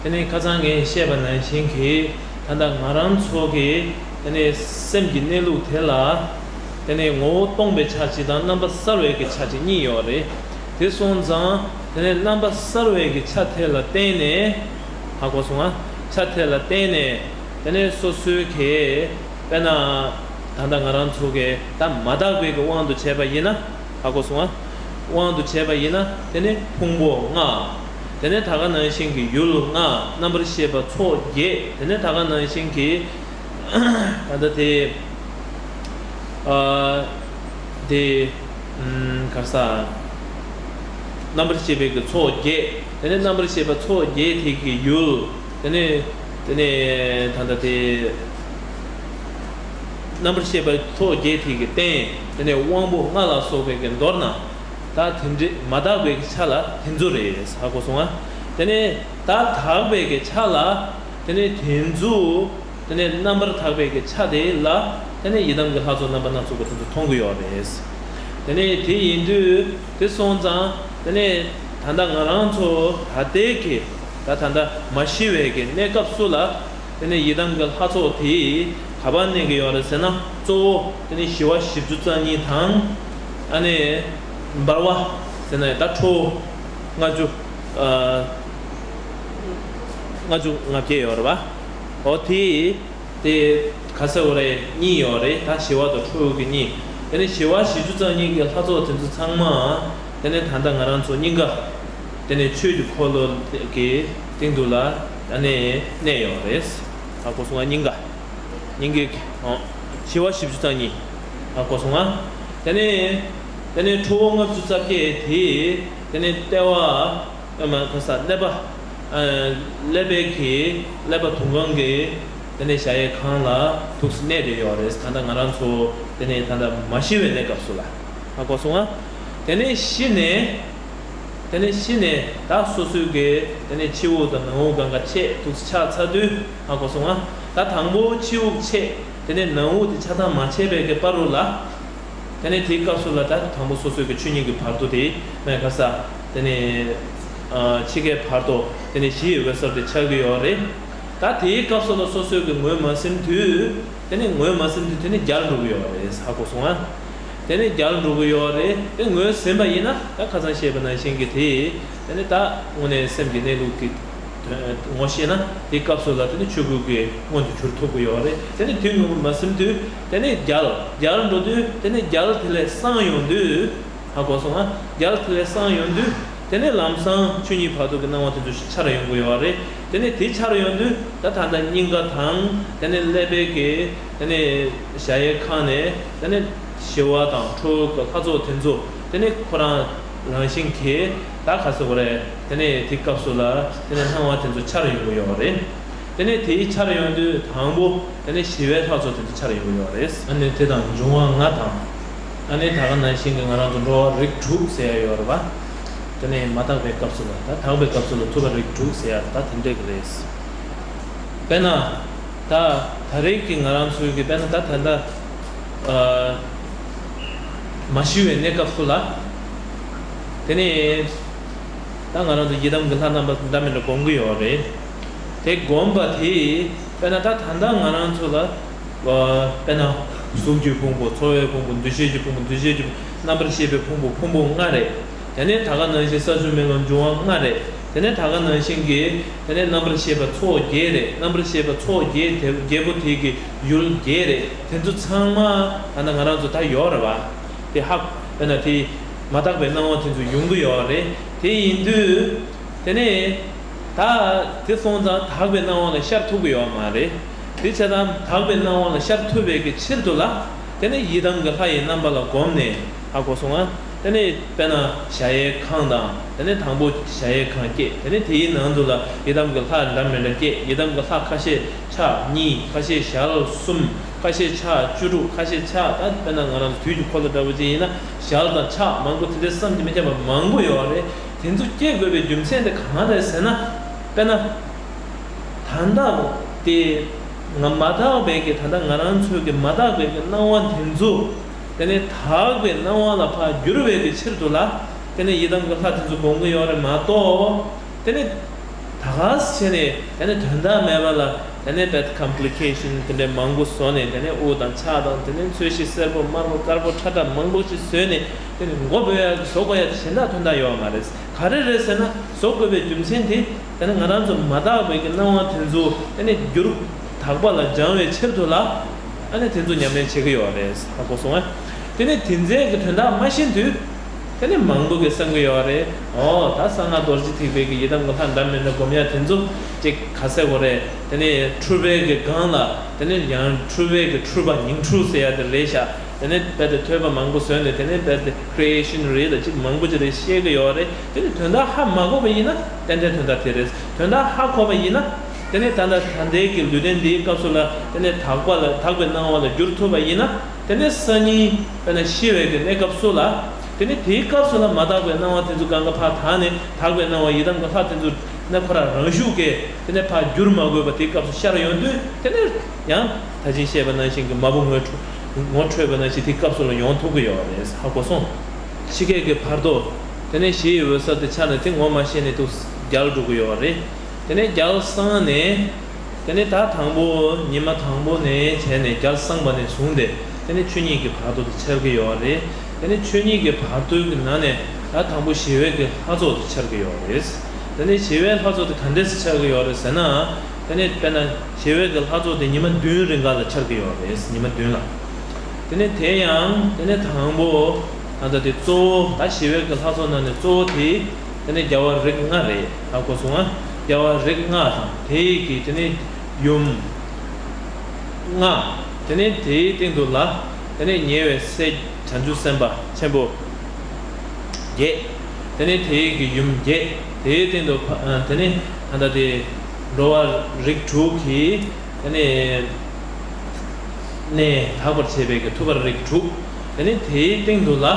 དེ་ནས་ཁ་སང་ངས་བཤད་པ་ནང་བཞིན་གྱི། ད་ལྟ་ང་རང་ཚོ་གི་དེ་ནས་སེམས་ཀྱི་གནས་ལུགས་དེ་ལ། དེ་ནས་ངོ་བོ་སྟོང་པའི་ཆ་གཅིག་དང་རྣམ་པ་གསལ་བའི་གི་ཆ་གཅིག་གཉིས་ཡོད་རེད། དེ་སོང་ཙང་དེ་ནས་རྣམ་པ་གསལ་བའི་གི་ཆ་དེ་ལ་བརྟེན་ནས། ཧ་གོ་སོང་ང་། ཆ་དེ་ལ་བརྟེན་ནས་དེ་ནས་སོ་སོའི་གི་དཔེར་ན། ད་ལྟ་ང་རང་ཚོ་གི་ད་མ་དག་པའི་གི་དབང་དུ་བྱས་པ་ཡིན་ན། ཧ་གོ་སོང་ང་། དབང་དུ་བྱས་པ་ཡིན་ན་དེ་ནི་ཕུང་པོ་ལྔ། དེ་ནས་ད་ག་ནང་བཞིན་གྱི་ཡུལ་ལྔ། རྣམ་པར་ཤེས་པ་ཚོགས་བརྒྱད། དེ་ནས་ད་ག་ནང་བཞིན་གྱི་ད་ལྟ་དེ་ཨ་དེ་ཨམ་ག་རེ་ཟ། རྣམ་པར་ཤེས་པའི་གི་ཚོགས་བརྒྱད། དེ་ནས་རྣམ་པར་ཤེས་པ་ཚོགས་བརྒྱད་དེ་གི་ཡུལ། དེ་ནས་དེ་ནས་ད་ལྟ་དེ། རྣམ་པར་ཤེས་པ་ཚོགས་བརྒྱད་དེ་གི་རྟེན། དེ་ནས་དབང་པོ་ལྔ་ལ་སོགས་པའི་གི་མདོར་ན། ད་དེ་འདྲའི་མ་དག་པའི་གི་ཆ་ལ་དེ་ཚོ་རེད། ཧ་གོ་སོང་ང་། དེ་ནས་ད་དག་པའི་གི་ཆ་ལ། དེ་ནས་དེ་ཚོ། དེ་ནས་རྣམ་པར་དག་པའི་གི་ཆ་དེ་ལ། དེ་ནས་ཡི་དམ་གྱི་ལྷ་ཚོགས་རྣམ་པ་སྣ་ཚོགས་པ་དེ་ཚོ་མཐོང་གི་ཡོད་རེད། དེ་ནས་དེ་ཡིན་དུས་དེ་སོང་ཙང་། དེ་ནས་ད་ལྟ་ང་རང་ཚོ་ད་ལྟའི་གི་ད་ད་ལྟ་མ་ཤི་བའི་གི་གནས་སྐབས་སུ་ལ། དེ་ནས་ཡི་དམ་གྱི་ལྷ་ཚོགས་དེ་ག་པར་གནས་ཀྱི་ཡོད་རེད་ཟེར་ན། གཙོ་བོ་དེ་ནས་ཞི་བ་བཞི་བཅུ་རྩ་གཉིས་དང་། ཨ་ནི་འབར་བ་ཟེར་ན་ཡང་ད་ཁྲོ་བོ་ལྔ་བཅུ། ཨ་ལྔ་བཅུ་ང་བརྒྱད་ཡོད་རེད་པ། འོ་དེ་དེ་ག་ཟེར་བ་རེད། གཉིས་ཡོད་རེད། ད་ཞི་བ་དང་ཁྲོ་བོ་གི་གཉིས། དེ་ནས་ཞི་བ་བཞི་བཅུ་རྩ་གཉིས་ཀྱི་ལྷ་ཚོགས་དེ་ཚོ་ཚང་མ། དེ་ནས་ད་ལྟ་ང་རང་ཚོ་སྙིང་ག། དེ་ནས་ཆོས་ཀྱི་འཁོར་ལོ་གི་སྟེང་དུ་ལ་ཨ་ནི་གནས་ཡོད་རེད། ཧ་གོ་སོང་ང་། སྙིང་ག། སྙིང་གའི་ཨ། ཞི་བ་བཞི་བཅུ་རྩ་གཉིས། ཧ་གོ་སོང་ང་། དེ་ནས་དེ་ནས་ཁྲོ་བོ་ལྔ་བཅུ་རྩ་བརྒྱད་དེ། དེ་ནས་ལྟེ་བ། ཨ་མ་ག་ས་ཀླད་པ། ཨ་ཀླད་པའི་གི་ཀླད་པ་དུང་ཁང་གི་དེ་ནས་གཞལ་ཡས་ཁང་ལ་ཐུགས་སུ་གནས་བསྡད་ཡོད་རེད། ད་ལྟ་ང་རང་ཚོ་དེ་ནས་ད་ལྟ་མ་ཤི་བའི་གནས་སྐབས་སུ་ལ། ཧ་གོ་སོང་ང་། དེ་ནས་ཤི་ནས། དེ་ནས་ཤི་ནས་ད་སོ་སོའི་གི་དེ་ནས་ཕྱི་དབུགས་དང་ནང་དབུགས་སྒང་ག་ཆད་ཐུགས་སུ་ཆགས་ཚར་དུས། ཧ་གོ་སོང་ང་། ད་དང་པོ་ཕྱི་དབུགས་ཆད། དེ་ནས་ནང་དབུགས་དེ་ཆ་ཚང་མ་ཆད་པའི་གི་བར་དུ་ལ། དེ་ནས་དེའི་སྐབས་སུ་ལ་ད་དང་པོ་སོ་སོའི་གི་ཆོས་ཉིད་ཀྱི་བར་དོ་དེ་མེད་ག་ས། དེ་ནས་ཨ་ཕྱི་ཁའི་བར་དོ་དེ་ནས་གཞི་ཡི་འོད་གསལ་དེ་འཆར་གི་ཡོད་རེད། ད་དེའི་སྐབས་སུ་ལ་སོ་སོའི་གི་ངོས་མ་ཟིན་དུས། དེ་ནས་ངོས་མ་ཟིན་དུས་དེ་ནས་བརྒྱལ་འགྲོ་གི་ཡོད་རེད། ཧ་གོ་སོང་ང་། དེ་ནས་བརྒྱལ་འགྲོ་གི་ཡོད་རེད། དེ་ངོས་ཟིན་པ་ཡིན་ན་ད་ཁ་སང་བཤད་པ་ནང་བཞིན་གི་དེ། དེ་ནས་ད་དངོས་གནས་སེམས་ཀྱི་གནས་ལུགས་ཀྱི་ངོ་ཤེས་ན་དེའི་སྐབས་སུ་ལ་དེ་ནི་ཆོས་སྐུ་གི་མངོན་དུ་གྱུར་ཐུབ་ཀྱི་ཡོད་རེད། དེ་ནི་དེ་ངོས་མ་ཟིན་དུས་དེ་ནི་བརྒྱལ་བརྒྱལ་འགྲོ་དུས་དེ་ནི་བརྒྱལ་དེ་ལས་སངས་ཡོང་དུས། ཧ་གོ་སོང་ང་། བརྒྱལ་དེ་ལས་སངས་ཡོང་དུས་དེ་ནི་ལམ་སང་ཆོས་ཉིད་བར་དོ་གི་སྣང་བ་དེ་ཚོ་འཆར་ཡོང་གི་ཡོད་རེད། དེ་ནི་དེ་འཆར་ཡོང་དུས་ད་ད་ལྟ་སྙིང་ག་དང་དེ་ནི་ཀླད་པའི་གི་དེ་ནི་གཞལ་ཡས་ཁང་ནས་དེ་ནི་ཞི་བ་དང་ཁྲོ་བོ་གི་ལྷ་ཚོགས་དེ་ཚོ་དེ་ནི་ཁོ་རང་རང་བཞིན་གྱིས་ད་ག་ཟེར་དགོས་རེད། དེ་ནས་དེའི་སྐབས་སུ་ལ་དེ་ནས་སྣང་བ་དེ་ཚོ་འཆར་ཡོང་གི་ཡོད་རེད། དེ་ནས་དེའི་འཆར་ཡོང་དུས་དང་པོ་དེ་ནས་ཞི་བའི་ལྷ་ཚོགས་དེ་ཚོ་འཆར་ཡོང་གི་ཡོད་རེད། ཨ་ནི་དེ་དང་འབྱུང་བ་ལྔ་དང་། ཨ་ནི་ད་ག་ནང་བཞིན་གྱི་ང་རང་ཚོ་འགྲོ་བ་རིགས་དྲུག་ཟེར་ཡ་ཡོད་རེད་པ། དེ་ནས་མ་དག་པའི་སྐབས་སུ་ལ་ད་དག་པའི་སྐབས་སུ་ལ་ཐུབ་པ་རིགས་དྲུག་ཟེར་ཡ་ད་དེ་འདྲས་ཀྱི་རེད། དཔེར་ན། ད་ད་རེས་ཀྱི་ང་རང་ཚོའི་གི་དཔེར་ན་ད་ད་ལྟ་ཨ་མ་ཤི་བའི་གནས་སྐབས་སུ་ལ། དེ་ནས་ད་ང་རང་ཚོ་ཡི་དམ་གྱི་ལྷ་རྣམ་པ་འདྲ་མི་འདྲ་སྒོམ་གྱི་ཡོད་རེད། དེ་སྒོམ་པ་དེ་དཔེར་ན་ད་ད་ལྟ་ང་རང་ཚོ་ལ་ཨ་དཔེར་ན་གཟུགས་ཀྱི་ཕུང་པོ། ཚོར་བའི་ཕུང་པོ། འདུ་ཤེས་ཀྱི་ཕུང་པོ། འདུ་བྱེད་ཀྱི་ཕུང་པོ། རྣམ་པར་ཤེས་པའི་ཕུང་པོ། ཕུང་པོ་ལྔ་རེད། དེ་ནས་ད་ག་ནང་བཞིན་ས་བཅུ་མེ་ལོང་འབྱུང་བ་ལྔ་རེད། དེ་ནས་ད་ག་ནང་བཞིན་གྱི་དེ་ནས་རྣམ་པར་ཤེས་པ་ཚོགས་བརྒྱད་རེད། རྣམ་པར་ཤེས་པ་ཚོགས་བརྒྱད་དེ་བརྒྱད་པོ་དེ་གི་ཡུལ་བརྒྱད་རེད། དེ་ཚོ་ཚང་མ་ད་ལྟ་ང་རང་ཚོ་ད་ཡོད་རེད་བ། དེ་ཧ་དཔེར་ན་དེ་མ་དག་པའི་སྣང་བ་དེ་ཚོ་ཡོང་གི་ཡོད་རེད། དེ་ཡིན་དུས་དེ་ནས་ད་དེ་སོང་ཙང་དག་པའི་སྣང་བ་ལ་ཤར་ཐུབ་ཀྱི་ཡོད་མ་རེད། དེ་བྱས་ཙང་དག་པའི་སྣང་བ་ལ་ཤར་ཐུབ་པའི་གི་ཕྱིར་དུ་ལ་དེ་ནས་ཡི་དམ་གྱི་ལྷ་ཡི་རྣམ་པ་ལ་བསྒོམས་ནས། ཧ་གོ་སོང་ང་། དེ་ནས་དཔེར་ན་གཞལ་ཡས་ཁང་དང་། དེ་ནས་དང་པོ་གཞལ་ཡས་ཁང་སྐྱེས། དེ་ནས་དེའི་ནང་དུ་ལ་ཡི་དམ་གྱི་ལྷ་འདྲ་མི་འདྲ་སྐྱེས། ཡི་དམ་གྱི་ལྷ་ཁ་ཤས་ཕྱག་གཉིས། ཁ་ཤས་ཞལ་གསུམ། ཁ་ཤས་ཕྱག་བཅུ་དྲུག། ཁ་ཤས་ཕྱག་ད་དཔེར་ན་ང་རང་ཚོ་དུས་ཀྱི་འཁོར་ལོ་འདྲ་བོ་ཅིག་ཡིན་ན་ཞལ་དང་ཕྱག་མང་པོ་དེ་འདྲའི་བསམ་གྱིས་མི་ཁྱབ་པ་མང་པོ་ཡོད་རེད། དེ་ཚོ་སྐྱེ་དགོས་པའི་རྒྱུ་མཚན་དེ་གང་རེད་ཟེར་ན། དཔེར་ན། ད་ལྟ་དེ་ང་མ་དག་པའི་གི་ད་ལྟ་ང་རང་ཚོའི་གི་མ་དག་པའི་གི་སྣང་བ་དེ་ཚོ་དེ་ནས་དག་པའི་སྣང་བ་ལ་ཕར་བསྒྱུར་བའི་གི་ཕྱིར་དུ་ལ་དེ་ནས་ཡི་དམ་གྱི་ལྷ་དེ་ཚོ་སྒོམ་གི་ཡོད་རེད་མ་གཏོགས། དེ་ནས་ད་ག་སེ་བྱས་ནས་དེ་ནས་དོན་དག་མེད་པ་ལ་དེ་ནས་བེད་ཀམ་པི་ལི་ཀེ་ཤན་དེ་འདྲའི་མང་པོ་བཟོ་ནས། དེ་ནས་དབུ་དང་ཕྱག་དང་དེ་ནས་ཚོས་གཞི་སེར་པོ་དམར་པོ་དཀར་པོ་ཁྲ་ཁྲ་མང་པོ་ཅིག་བཟོས་ནས་དེ་ནས་མགོ་འབོད་ཡ་བཟོ་དགོས་ཡ་དེ་གཞན་དག་དོན་དག་ཡོད་མ་རེད། ག་རེ་རེད་ཟེར་ན། བཟོ་དགོས་པའི་རྒྱུ་མཚན་དེ་དེ་ནི་ང་རང་ཚོ་མ་དག་པའི་གི་སྣང་བ་དེ་ཚོ་དེ་ནི་འགྱུར་དག་པ་ལ་སྦྱང་བའི་ཕྱིར་དུ་ལ་ཨ་ནི་དེ་ཚོ་ཉམས་ལེན་བྱེད་ཀྱི་ཡོད་རེད། ཧ་གོ་སོང་ཨ། དེ་ནི་དེ་ཚོའི་གི་དོན་དག་མ་ཤེས་དུས་དེ་ནི་མང་པོ་གི་བསམ་གི་ཡོད་རེད། ཨོ་ད་གསང་སྔགས་རྡོ་རྗེ་ཐེག་པའི་གི་ཡི་དམ་གི་ལྷ་འདྲ་མི་འདྲ་སྒོམ་ཡ་དེ་ཚོ་ཅིག་ག་ཟེར་དགོས་རེད། དེ་ནི་འཁྲུལ་པའི་གི་སྒང་ལ་དེ་ནི་ཡང་འཁྲུལ་པའི་གི་འཁྲུལ་པ་ཉིང་འཁྲུལ་ཟེར་ཡ་དེ་རེད་ཤག་དེ་ནས་རྦད་དེ་ཐོས་པ་མང་པོ་བཟོས་ནས། དེ་ནས་རྦད་དེ་ཀི་རི་ཨེ་ཤན་རེད་ལ་ཅིག་མང་པོ་ཅིག་རེད་བཤད་ཀྱི་ཡོད་རེད། དེ་ནས་དོན་དག་ཧ་མ་གོ་བ་ཡིན་ན་ཏན་ཏན་དོན་དག་དེ་རེད། དོན་དག་ཧ་གོ་བ་ཡིན་ན་དེ་ནས་ད་ལྟ་ད་ལྟའི་གི་ལུས་རྟེན་འདིའི་སྐབས་སུ་ལ་དེ་ནས་དག་པ་ལ་དག་པའི་སྣང་བ་ལ་འགྱུར་ཐུབ་པ་ཡིན་ན། དེ་ནས་སང་ཉིན་དཔེར་ན་ཤི་བའི་གི་གནས་སྐབས་སུ་ལ་དེ་ནས་དེའི་སྐབས་སུ་ལ་མ་དག་པའི་སྣང་བ་དེ་ཚོ་གང་ག་ཕར་དག་ནས། དག་པའི་སྣང་བ་ཡི་དམ་གྱི་ལྷ་དེ་ཚོ་ནི་ཁོ་རང་རང་ཤུགས་ཀྱིས་དེ་ནས་ཕར་འགྱུར་མ་དགོས་པ་དེའི་སྐབས་སུ་ཤར་ཡོང་དུས། དེ་ནས་ཡང་ད་ཅིང་བཤད་པ་ནང་བཞིན་གྱི་མ་བུ་ངོ་འཕྲོ་ངོ་འཕྲོད་པ་ནང་བཞིན་དེའི་སྐབས་སུ་ལ་ཡོང་ཐུབ་ཀྱི་ཡོད་རེད། ཧ་གོ་སོང་། ཕྱི་སྐད་ཀྱི་བར་དོ། དེ་ནས་གཞི་ཡི་འོད་གསལ་དེ་འཆར་ནས་དེ་ངོ་མ་ཤེས་ནས་དུ་རྒྱལ་འགྲོ་གི་ཡོད་རེད། དེ་ནས་རྒྱལ་སོང་ནས། དེ་ནས་ད་དང་པོ་ཉི་མ་དང་པོ་ནས་བྱས་ནས་རྒྱལ་སོང་བ་ནས་བཟུང་སྟེ་དེ་ནས་ཆོས་ཉིད་ཀྱི་བར་དོ་དེ་འཆར་གྱི་ཡོད་རེད། དེ་ནས་ཆོས་ཉིད་ཀྱི་བར་དོའི་གི་ནང་ནས་ད་དང་པོ་ཞི་བའི་གི་ལྷ་ཚོགས་དེ་འཆར་གྱི་ཡོད་རེད། དེ་ནས་ཞི་བའི་ལྷ་ཚོགས་དེ་ག་འདྲས་སེ་འཆར་གྱི་ཡོད་རེད་ཟེར་ན། དེ་ནས་དཔེར་ན་ཞི་བའི་གི་ལྷ་ཚོགས་དེ་ཉི་མ་བདུན་རིང་ག་ལ་འཆར་གྱི་ཡོད་རེད། ཉི་མ་བདུན་ལ། དེ་ནས་དེ་ཡང་དེ་ནས་དང་པོ་ད་ལྟ་དེ་གཙོ་བོ་ད་ཞི་བའི་གི་ལྷ་ཚོགས་ནང་ནས་གཙོ་བོ་དེ་དེ་ནས་རྒྱལ་བ་རིགས་ལྔ་རེད། ཧ་གོ་སོང་ང་། རྒྱལ་བ་རིགས་ལྔ་དང་དེའི་གི་དེ་ནས་ཡུམ་ལྔ། དེ་ནས་དེའི་སྟེང་དུ་ལ་དེ་ནས་ཉེ་བའི་སྲས་བྱང་ཆུབ་སེམས་དཔའ་ཆེན་པོ་བརྒྱད། དེ་ནས་དེའི་གི་ཡུམ་བརྒྱད། དེའི་སྟེང་དུ་ཕ་ཨ་དེ་ནས་ད་ལྟ་དེ་འགྲོ་བ་རིགས་དྲུག་གི་དེ་ནས་གནས་དག་པར་བྱེད་པའི་གི་ཐུབ་པ་རིགས་དྲུག། དེ་ནས་དེའི་སྟེང་དུ་ལ་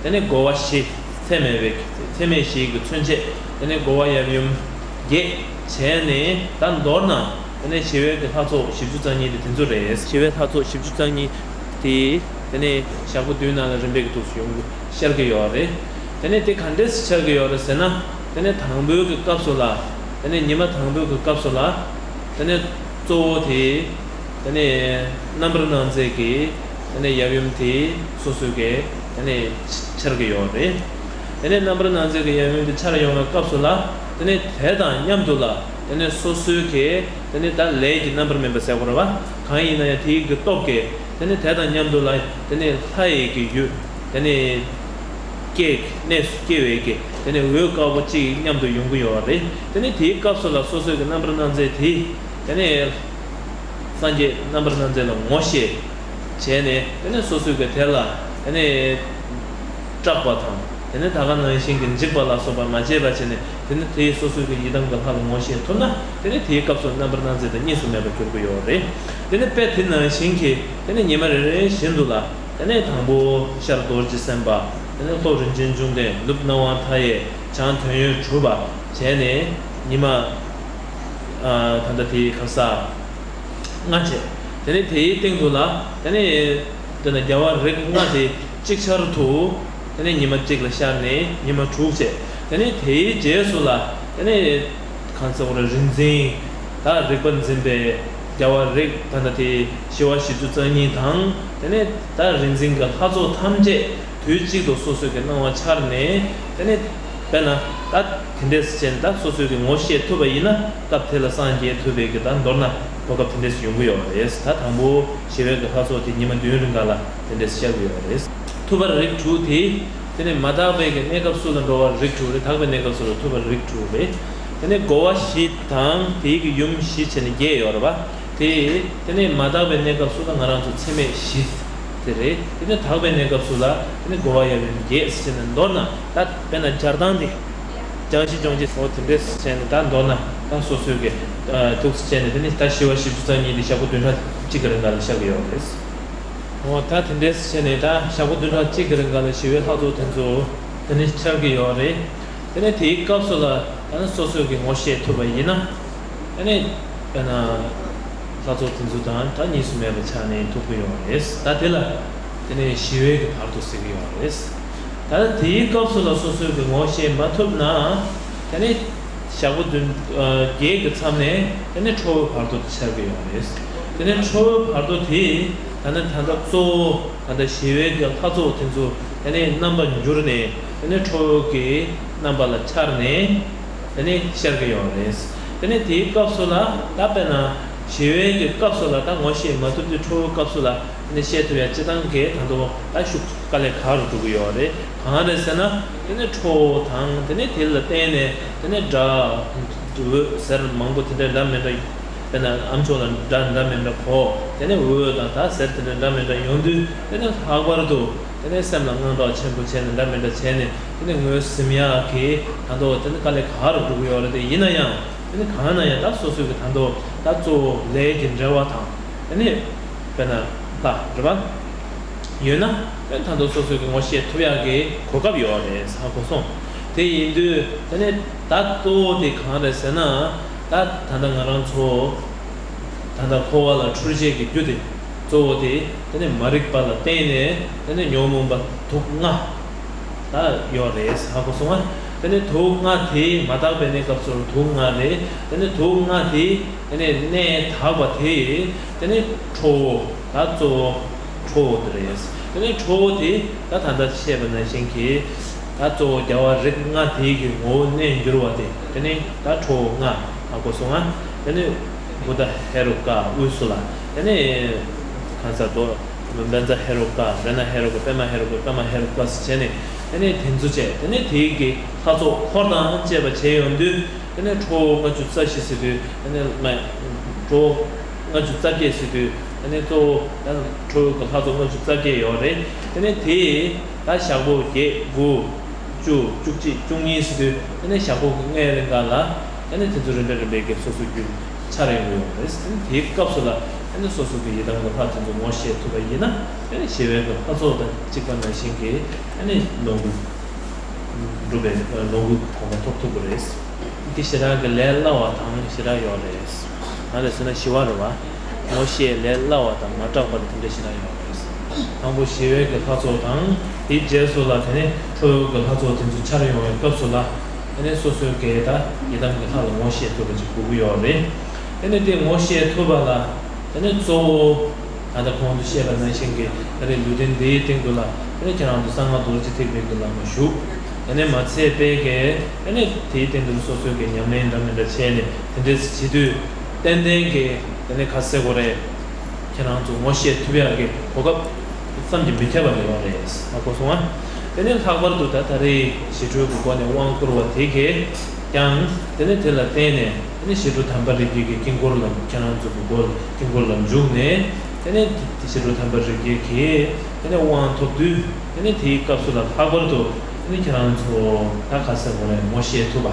དེ་ནས་རྒོལ་བ་བཞི། ཚད་མེད་པའི་ཚད་མེད་བཞིའི་གི་མཚོན་བྱེད། དེ་ནས་རྒོལ་བ་ཡབ་ཡུམ་བརྒྱད་བྱས་ནས། ད་མདོར་ན་དེ་ནས་ཞི་བའི་གི་ལྷ་ཚོགས་བཞི་བཅུ་རྩ་གཉིས་དེ་དེ་ཚོ་རེད། ཞི་བའི་ལྷ་ཚོགས་བཞི་བཅུ་རྩ་གཉིས་དེ་དེ་ནས་ཞག་པོ་བདུན་ནང་ལ་རིམ་པས་ཀྱི་ཐོག་ཏུ་ཡོང་གི་ཤར་གྱི་ཡོད་རེད། དེ་ནས་དེ་ག་འདྲས་སེ་འཆར་གྱི་ཡོད་རེད་ཟེར་ན། དེ་ནས་དང་པོའི་གི་སྐབས་སུ་ལ། དེ་ནས་ཉི་མ་དང་པོའི་གི་སྐབས་སུ་ལ། དེ་ནས་གཙོ་བོ་དེ། དེ་ནས་རྣམ་པར་སྣང་མཛད་ཀྱི་དེ་ནས་ཡབ་ཡུམ་དེ་སོ་སོའི་གི་དེ་ནས་འཆར་གྱི་ཡོད་རེད། དེ་ནས་རྣམ་པར་སྣང་མཛད་ཀྱི་ཡབ་ཡུམ་དེ་འཆར་ཡོང་བའི་སྐབས་སུ་ལ། དེ་ནས་དེ་དང་མཉམ་དུ་ལ་དེ་ནས་སོ་སོའི་གི་དེ་ནས་ད་ལས་ཀྱི་རྣམ་པར་སྨིན་པ་ཟེར་དགོས་རེད་བ། གང་ཡིན་ན་ཡང་དེའི་གི་སྟོབས་ཀྱིས་དེ་ནས་དེ་དང་མཉམ་དུ་ལ་དེ་ནས་ལྷ་ཡི་གི་ཡུལ། དེ་ནས་སྐྱེ་གནས་སུ་སྐྱེ་བའི་གི་དེ་ནས་འོད་དཀར་པོ་གཅིག་མཉམ་དུ་ཡོང་གི་ཡོད་རེད། དེ་ནས་དེའི་སྐབས་སུ་ལ་སོ་སོའི་གི་རྣམ་པར་སྣང་མཛད་དེ་དེ་ནས་སངས་རྒྱས་རྣམ་པར་སྣང་མཛད་ལ་ངོ་ཤེས་བྱས་ནས། དེ་ནས་སོ་སོའི་གི་དེ་ལ་དེ་ནས་སྐྲག་པ་དང་། དེ་ནས་ད་ག་ནང་བཞིན་གྱི་འཇིགས་པ་ལ་སོགས་པ་མ་བྱས་པ་བྱས་ནས། དེ་ནས་དེའི་སོ་སོའི་གི་ཡི་དམ་གྱི་ལྷ་ལ་ངོ་ཤེས་ཐུབ་ན། དེ་ནས་དེའི་སྐབས་སུ་རྣམ་པར་སྣང་མཛད་དང་གཉིས་སུ་མེད་པར་གྱུར་གྱི་ཡོད་རེད། དེ་ནས་དཔེ་དེ་ནང་བཞིན་གྱི་དེ་ནས་ཉི་མ་རེ་རེ་བཞིན་དུ་ལ། དེ་ནས་དང་པོ་ཤར་རྡོ་རྗེ་སེམས་དཔའ། དེ་ནས་ལྷོ་རིན་ཆེན་འབྱུང་ལྡན། ནུབ་སྣང་བ་མཐའ་ཡས། བྱང་དོན་ཡོད་གྲུབ་པ་བྱས་ནས་ཉི་མ་ཨ་ད་ལྟ་དེའི་ག་ས་ལྔ་བྱས། དེ་ནས་དེའི་སྟེང་དུ་ལ་དེ་ནས་དེ་ནས་རྒྱལ་བ་རིགས་ལྔ་དེ་ཅིག་ཆར་དུ་དེ་ནས་ཉི་མ་གཅིག་ལ་ཤར་ནས་ཉི་མ་དྲུག་བྱས། དེ་ནས་དེའི་རྗེས་སུ་ལ་དེ་ནས་གང་ཟེར་བ་རེད། རིག་འཛིན། ད་རིག་པ་འཛིན་པའི་རྒྱལ་བ་རིགས་ད་ལྟ་དེ་ཞི་བ་བཞི་བཅུ་རྩ་གཉིས་དང་། དེ་ནས་ད་རིག་འཛིན་གྱི་ལྷ་ཚོགས་ཐམས་ཅད་དུས་གཅིག་ཏུ་སོ་སོའི་གི་སྣང་བ་འཆར་ནས། དེ་ནས་དཔེར་ན་ད་དེ་འདྲས་བྱས་ནས་ད་སོ་སོའི་གི་ངོ་ཤེས་ཐུབ་པ་ཡིན་ན། སྐབས་དེ་ལ་སངས་རྒྱས་ཐུབ་པའི་གི་ད་མདོར་ན་གོ་སྐབས་དེ་འདྲས་ཡོང་གི་ཡོད་རེད། ད་དང་པོ་ཞི་བའི་གི་ལྷ་ཚོགས་དེ་ཉི་མ་བདུན་རིང་ག་ལ་དེ་འདྲས་ཤར་གི་ཡོད་རེད། ཐུབ་པར་རིགས་དྲུག་དེ། དེ་ནས་མ་དག་པའི་གི་གནས་སྐབས་སུ་ལ་འགྲོ་བར་རིགས་དྲུག་རེད། དག་པའི་གནས་སྐབས་སུ་ལ་ཐུབ་པར་རིགས་དྲུག་རེད། དེ་ནས་རྒོལ་བ་བཞི་དང་དེའི་གི་ཡུམ་བཞི་བྱས་ནས་བརྒྱད་ཡོད་རེད་པ། དེ་དེ་ནས་མ་དག་པའི་གནས་སྐབས་སུ་ལ་ང་རང་ཚོ་ཚད་མེད་བཞི་དེ་རེད། དེ་ནས་དག་པའི་གནས་སྐབས་སུ་ལ་དེ་ནས་རྒོལ་བ་ཡབ་ཡུམ་བརྒྱད་ཟེར་ནས་མདོར་ན་ད་དཔེར་ན་སྦྱར་སྟངས་དེ། སྦྱང་གཞི་སྦྱོང་བྱེད་འོ་དེ་འདྲས་བྱས་ནས་ད་མདོར་ན་ད་སོ་སོའི་གི་ཐུགས་སུ་བྱས་ནས་དེ་ནས་ད་ཞི་བ་བཞི་བཅུ་རྩ་གཉིས་དེ་ཞག་པོ་བདུན་ཕྲག་གཅིག་གི་རིང་ག་ལ་བཤད་གི་ཡོད་རེད། འོ་ད་དེ་འདྲས་བྱས་ནས་ད་ཞག་པོ་བདུན་ཕྲག་གཅིག་གི་རིང་ག་ལ་ཞི་བའི་ལྷ་ཚོགས་དེ་ཚོ་དེ་ནས་འཆར་གི་ཡོད་རེད། དེ་ནས་དེའི་སྐབས་སུ་ལ་ད་ནི་སོ་སོས་ཀྱི་ངོ་ཤེས་ཐུབ་པ་ཡིན་ན། དེ་ནས་དཔེར་ན་ལྷ་ཚོགས་དེ་ཚོ་དང་ད་གཉིས་སུ་མེད་པའི་ཆ་ནས་ཐུག་གི་ཡོད་རེད། ད་དེ་ལ་དེ་ནས་ཞི་བའི་གི་བར་དོ་ཟེར་གི་ཡོད་རེད། ད་དེའི་སྐབས་སུ་ལ་སོ་སོས་ཀྱི་ངོ་ཤེས་མ་ཐུབ་ན། དེ་ནས་ཞག་པོ་བདུན་བརྒྱད་ཀྱི་མཚམས་ནས་དེ་ནས་ཁྲོ་བོའི་བར་དོ་དེ་འཆར་གི་ཡོད་རེད། དེ་ནས་ཁྲོ་བོའི་བར་དོ་དེ་ད་ནི་ད་ལྟ་གཙོ་བོ་ད་ལྟ་ཞི་བའི་གི་ལྷ་ཚོགས་དེ་ཚོ་དེ་ནས་རྣམ་པར་འགྱུར་ནས་དེ་ནས་ཁྲོ་བོ་གི་རྣམ་པ་ལ་འཆར་ནས་དེ་ནས་ཤར་གི་ཡོད་རེད། དེ་ནས་དེའི་སྐབས་སུ་ལ་ད་དཔེར་ན་ཞི་བའི་གི་སྐབས་སུ་ལ་ད་ངོ་ཤེས་མ་ཐུབ་དུས་ཁྲོ་བོའི་སྐབས་སུ་ལ་དེ་ནས་བཤད་ཐུབ་ཡ་སྤྱི་བཏང་གི་ད་དུང་ད་ཤུགས་དཀའ་ལས་ཁག་རུ་འགྲོ་གི་ཡོད་རེད། གང་རེད་ཟེར་ན་དེ་ནས་ཁྲོ་བོ་དང་དེ་ནས་དེ་ལ་བརྟེན་ནས་དེ་ནས་སྒྲ་འོད་ཟེར་མང་པོ་དེ་འདྲ་འདྲ་མི་འདྲ། དེ་ནས་ཨམ་ཅོག་ལ་སྒྲ་འདྲ་མི་འདྲ་གོ། དེ་ནས་འོད་དང་ད་ཟེར་དེ་འདྲ་འདྲ་མི་འདྲ་ཡོང་དུས་དེ་ནས་ལྷག་པར་དུ་དེ་ནས་སེམས་ལ་དངངས་སྐྲག་ཆེན་པོ་བྱས་ནས་འདྲ་མི་འདྲ་བྱས་ནས་དེ་ནས་ངོས་ཟིན་ཡག་གི་ད་དུང་དེ་ནས་དཀའ་ལས་ཁག་རུ་འགྲོ་གི་ཡོད་རེད། དེ་ཡིན་ན་ཡང་དེ་ནས་གང་ན་ཡང་ད་སོ་སོའི་གི་ད་དུང་ད་གཙོ་བོ་ལས་ཀྱི་འབྲེལ་བ་དང་དེ་ནས་དཔེར་ན་ལྷ་རེད་པ། ཡོད་ན་དཔེ་ད་དུང་སོ་སོའི་གི་ངོ་ཤེས་ཐུབ་ཡག་གི་གོ་སྐབས་ཡོད་རེད་ཧ་གོ་སོང་། དེ་ཡིན་དུས་དེ་ནས་ད་གཙོ་བོ་དེ་གང་རེད་ཟེར་ན། ད་ད་ལྟ་ང་རང་ཚོ་ད་ལྟ་འཁོར་བ་ལ་འཁྲུལ་བྱེད་ཀྱི་རྒྱུ་དེ་གཙོ་བོ་དེ་དེ་ནས་མ་རིག་པ་ལ་བརྟེན་ནས་དེ་ནས་ཉོན་མོངས་པ་དུག་ལྔ་ད་ཡོད་རེད་ཧ་གོ་སོང་ང་། དེ་ནས་དུག་ལྔ་དེ་མ་དག་པའི་གནས་སྐབས་སུ་དུག་ལྔ་རེད། དེ་ནས་དུག་ལྔ་དེ་དེ་ནས་གནས་དག་པ་དེ་དེ་ནས་ཁྲོ་བོ། ད་གཙོ་བོ་ཁྲོ་བོ་དེ་རེད། དེ་ནས་ཁྲོ་བོ་དེ་ད་ད་ལྟ་བཤད་པ་ནང་བཞིན་གྱི་ད་གཙོ་བོ་རྒྱལ་བ་རིགས་ལྔ་དེའི་གི་ངོ་བོ་གནས་འགྱུར་བ་དེ་དེ་ནས་ད་ཁྲོ་བོ་ལྔ་ཧ་གོ་སོང་ང་། དེ་ནས་བུདྡྷ་ཧེ་རུ་ཀ་དབུས་སུ་ལ་དེ་ནས་གང་ཟག་རྡོ་བཛྲ་ཧེ་རུ་ཀ་རཏྣ་ཧེ་རུ་ཀ་པདྨ་ཧེ་རུ་ཀ་པདྨ་ཧེ་རུ་ཀ་ཟེར་བྱས་ནས་དེ་ནས་དེ་ཚོ་བྱས་དེ་ནས་དེའི་གི་ལྷ་ཚོགས་འཁོར་དང་བཅས་པ་བྱས་ཡོང་དུས། དེ་ནས་ཁྲོ་བོ་ལྔ་བཅུ་རྩ་བཞི་ཟེར་དུས་དེ་ནས་མ། ཁྲོ་བོ་ལྔ་བཅུ་རྩ་བརྒྱད་ཟེར་དུས་དེ་ནས་གཙོ་བོ་ད་ཁྲོ་བོ་གི་ལྷ་ཚོགས་ལྔ་བཅུ་རྩ་བརྒྱད་ཡོད་རེད། དེ་ནས་དེ་ད་ཞག་པོ་བརྒྱད་དགུ་བཅུ་བཅུ་གཅིག་བཅུ་གཉིས་ཟེར་དུས་དེ་ནས་ཞག་པོ་གི་ལྔའི་རིང་ག་ལ་དེ་ནས་དེ་ཚོ་རིམ་པས་རིམ་པས་ཀྱི་སོ་སོ་རྒྱུད་འཆར་ཡོང་གི་ཡོད་རེད། དེ་ནས་དེའི་སྐབས་སུ་ལ་དེ་ནས་སོ་སོ་གི་ཡི་དམ་གི་ལྷ་དེ་ཚོ་ངོ་ཤེས་ཐུབ་པ་ཡིན་ན་དེ་ནས་ཞི་བའི་གི་ལྷ་ཚོགས་དང་གཅིག་པ་ནང་བཞིན་གྱི་དེ་ནས་ལོངས་སྐུ། འགྲུབ་པའི་ལོངས་སྐུ་གོ་འཕང་ཐོབ་ཐུབ་ཀྱི་རེད། འདི་ཞེ་དྲག་གི་ལས་སླ་བ་དང་ཞེ་དྲག་ཡོད་རེད། གང་རེད་ཟེར་ན་ཞི་བ་རེད་བ། ངོ་ཤེས་ལས་སླ་བ་དང་མ་སྐྲག་པ་དེ་འདྲ་ཞེ་དྲག་ཡོད་རེད། དང་པོ་ཞི་བའི་གི་ལྷ་ཚོགས་དང་དེའི་རྗེས་སུ་ལ་དེ་ནས་ཁྲོ་བོའི་གི་ལྷ་ཚོགས་དེ་ཚོ་འཆར་ཡོང་བའི་སྐབས་སུ་ལ་དེ་ནས་སོ་སོའི་གི་ད་ཡི་དམ་གི་ལྷ་ལ་ངོ་ཤེས་ཐུབ་པ་ཅིག་དགོས་ཀྱི་ཡོད་རེད། དེ་ནས་དེ་ངོ་ཤེས་ཐུབ་པ་ལ། དེ་ནས་གཙོ་བོ། ད་ལྟ་གོང་དུ་བཤད་པ་ནང་བཞིན་གྱི་ད་རེས་ལུས་རྟེན་འདིའི་སྟེང་དུ་ལ་དེ་ནས་ཁྱེད་རང་ཚོ་གསང་སྔགས་རྡོ་རྗེ་ཐེག་པའི་གི་ལམ་ལ་ཞུགས། དེ་ནས་མ་ཚད་པའི་གི་དེ་ནས་དེའི་སྟེང་དུ་སོ་སོའི་གི་ཉམས་ལེན་འདྲ་མི་འདྲ་བྱས་ནས་དེ་འདྲས་བྱེད་དུས་ཏན་ཏན་གྱི་དེ་ནས་ག་ཟེར་དགོས་རེད། ཁྱེད་རང་ཚོ་ངོ་ཤེས་ཐུབ་ཡག་གི་གོ་སྐབས་བསམ་གྱིས་མི་ཁྱབ་པ་ཡོད་རེད། ཧ་གོ་སོང་ང་། དེ་ནས་ལྷག་པར་དུ་ད་ད་རེས་ཞི་ཁྲོའི་གི་སྒོ་ནས་དབང་བསྐུར་བ་དེ་གས། ཀྱང་དེ་ནས་དེ་ལ་བརྟེན་ནས་དེ་ནས་ཞི་ཁྲོ་དམ་པ་རིགས་བརྒྱད་ཀྱི་དཀྱིལ་འཁོར་ལ་ཁྱེད་རང་ཚོ་གི་སྒོ་ལ་དཀྱིལ་འཁོར་ལ་འཇུག་ནས་དེ་ནས་དེ་ཞི་ཁྲོ་དམ་པ་རིགས་བརྒྱད་ཀྱི་དེ་ནས་དབང་ཐོབ་དུས་དེ་ནས་དེའི་སྐབས་སུ་ལ་ལྷག་པར་དུ་དེ་ནས་ཁྱེད་རང་ཚོ་ད་ག་ཟེར་དགོས་རེད། ངོ་ཤེས་ཐུབ་པ་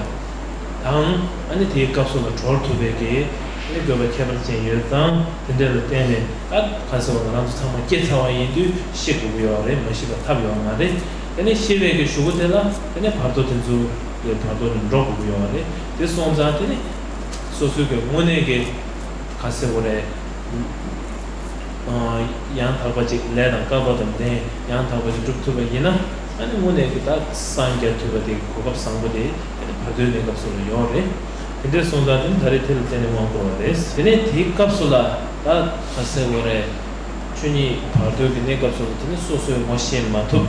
དང་ཨ་ནི་དེའི་སྐབས་སུ་ལ་གྲོལ་ཐུབ་པའི་གི་དེ་ནས་དགོས་པ་ཁྱད་པར་ཅན་ཡོད་ཙང་དེ་འདྲ་ལ་བརྟེན་ནས་ད་ག་ཟེར་བ་ང་རང་ཚོ་ཚང་མ་སྐྱེས་ཚར་བ་ཡིན་དུས་ཤེས་དགོས་ཀྱི་ཡོད་རེད། མ་ཤེས་པ་ཐབས་ཡོད་མ་རེད། དེ་ནས་ཤེས་པའི་གི་གཞུག་གུ་དེ་ལ་དེ་ནས་བར་དོ་དེ་ཚོ་ལས་བར་དོ་ནས་འགྲོ་དགོས་ཀྱི་ཡོད་རེད། དེ་སོང་ཙང་དེ་ནས་སོ་སོའི་གི་དངོས་གནས་གི་ག་ཟེར་དགོས་རེད། ཡང་དག་པ་ཅིག་ལས་དང་སྐལ་པ་དང་ལྡན་ཡང་དག་པ་ཅིག་སྒྲུབ་ཐུབ་པ་ཡིན་ན་ཨ་ནི་དངོས་གནས་གི་ད་སངས་རྒྱས་ཐུབ་པ་དེ་གོ་སྐབས་བཟང་པོ་དེ་བར་དོའི་གནས་སྐབས་སུ་ལ་ཡོད་རེད། དེ་འདྲས་སོང་ཙང་དེ་ནི་ད་རེས་དེ་ལ་བརྟེན་ནས་དབང་བསྐུར་བ་རེད། དེ་ནས་དེའི་སྐབས་སུ་ལ་ད་ག་ཟེར་དགོས་རེད། ཆོས་ཉིད་བར་དོའི་གི་གནས་སྐབས་སུ་ལ་དེ་ནི་སོ་སོའི་ངོ་ཤེས་མ་ཐུབ།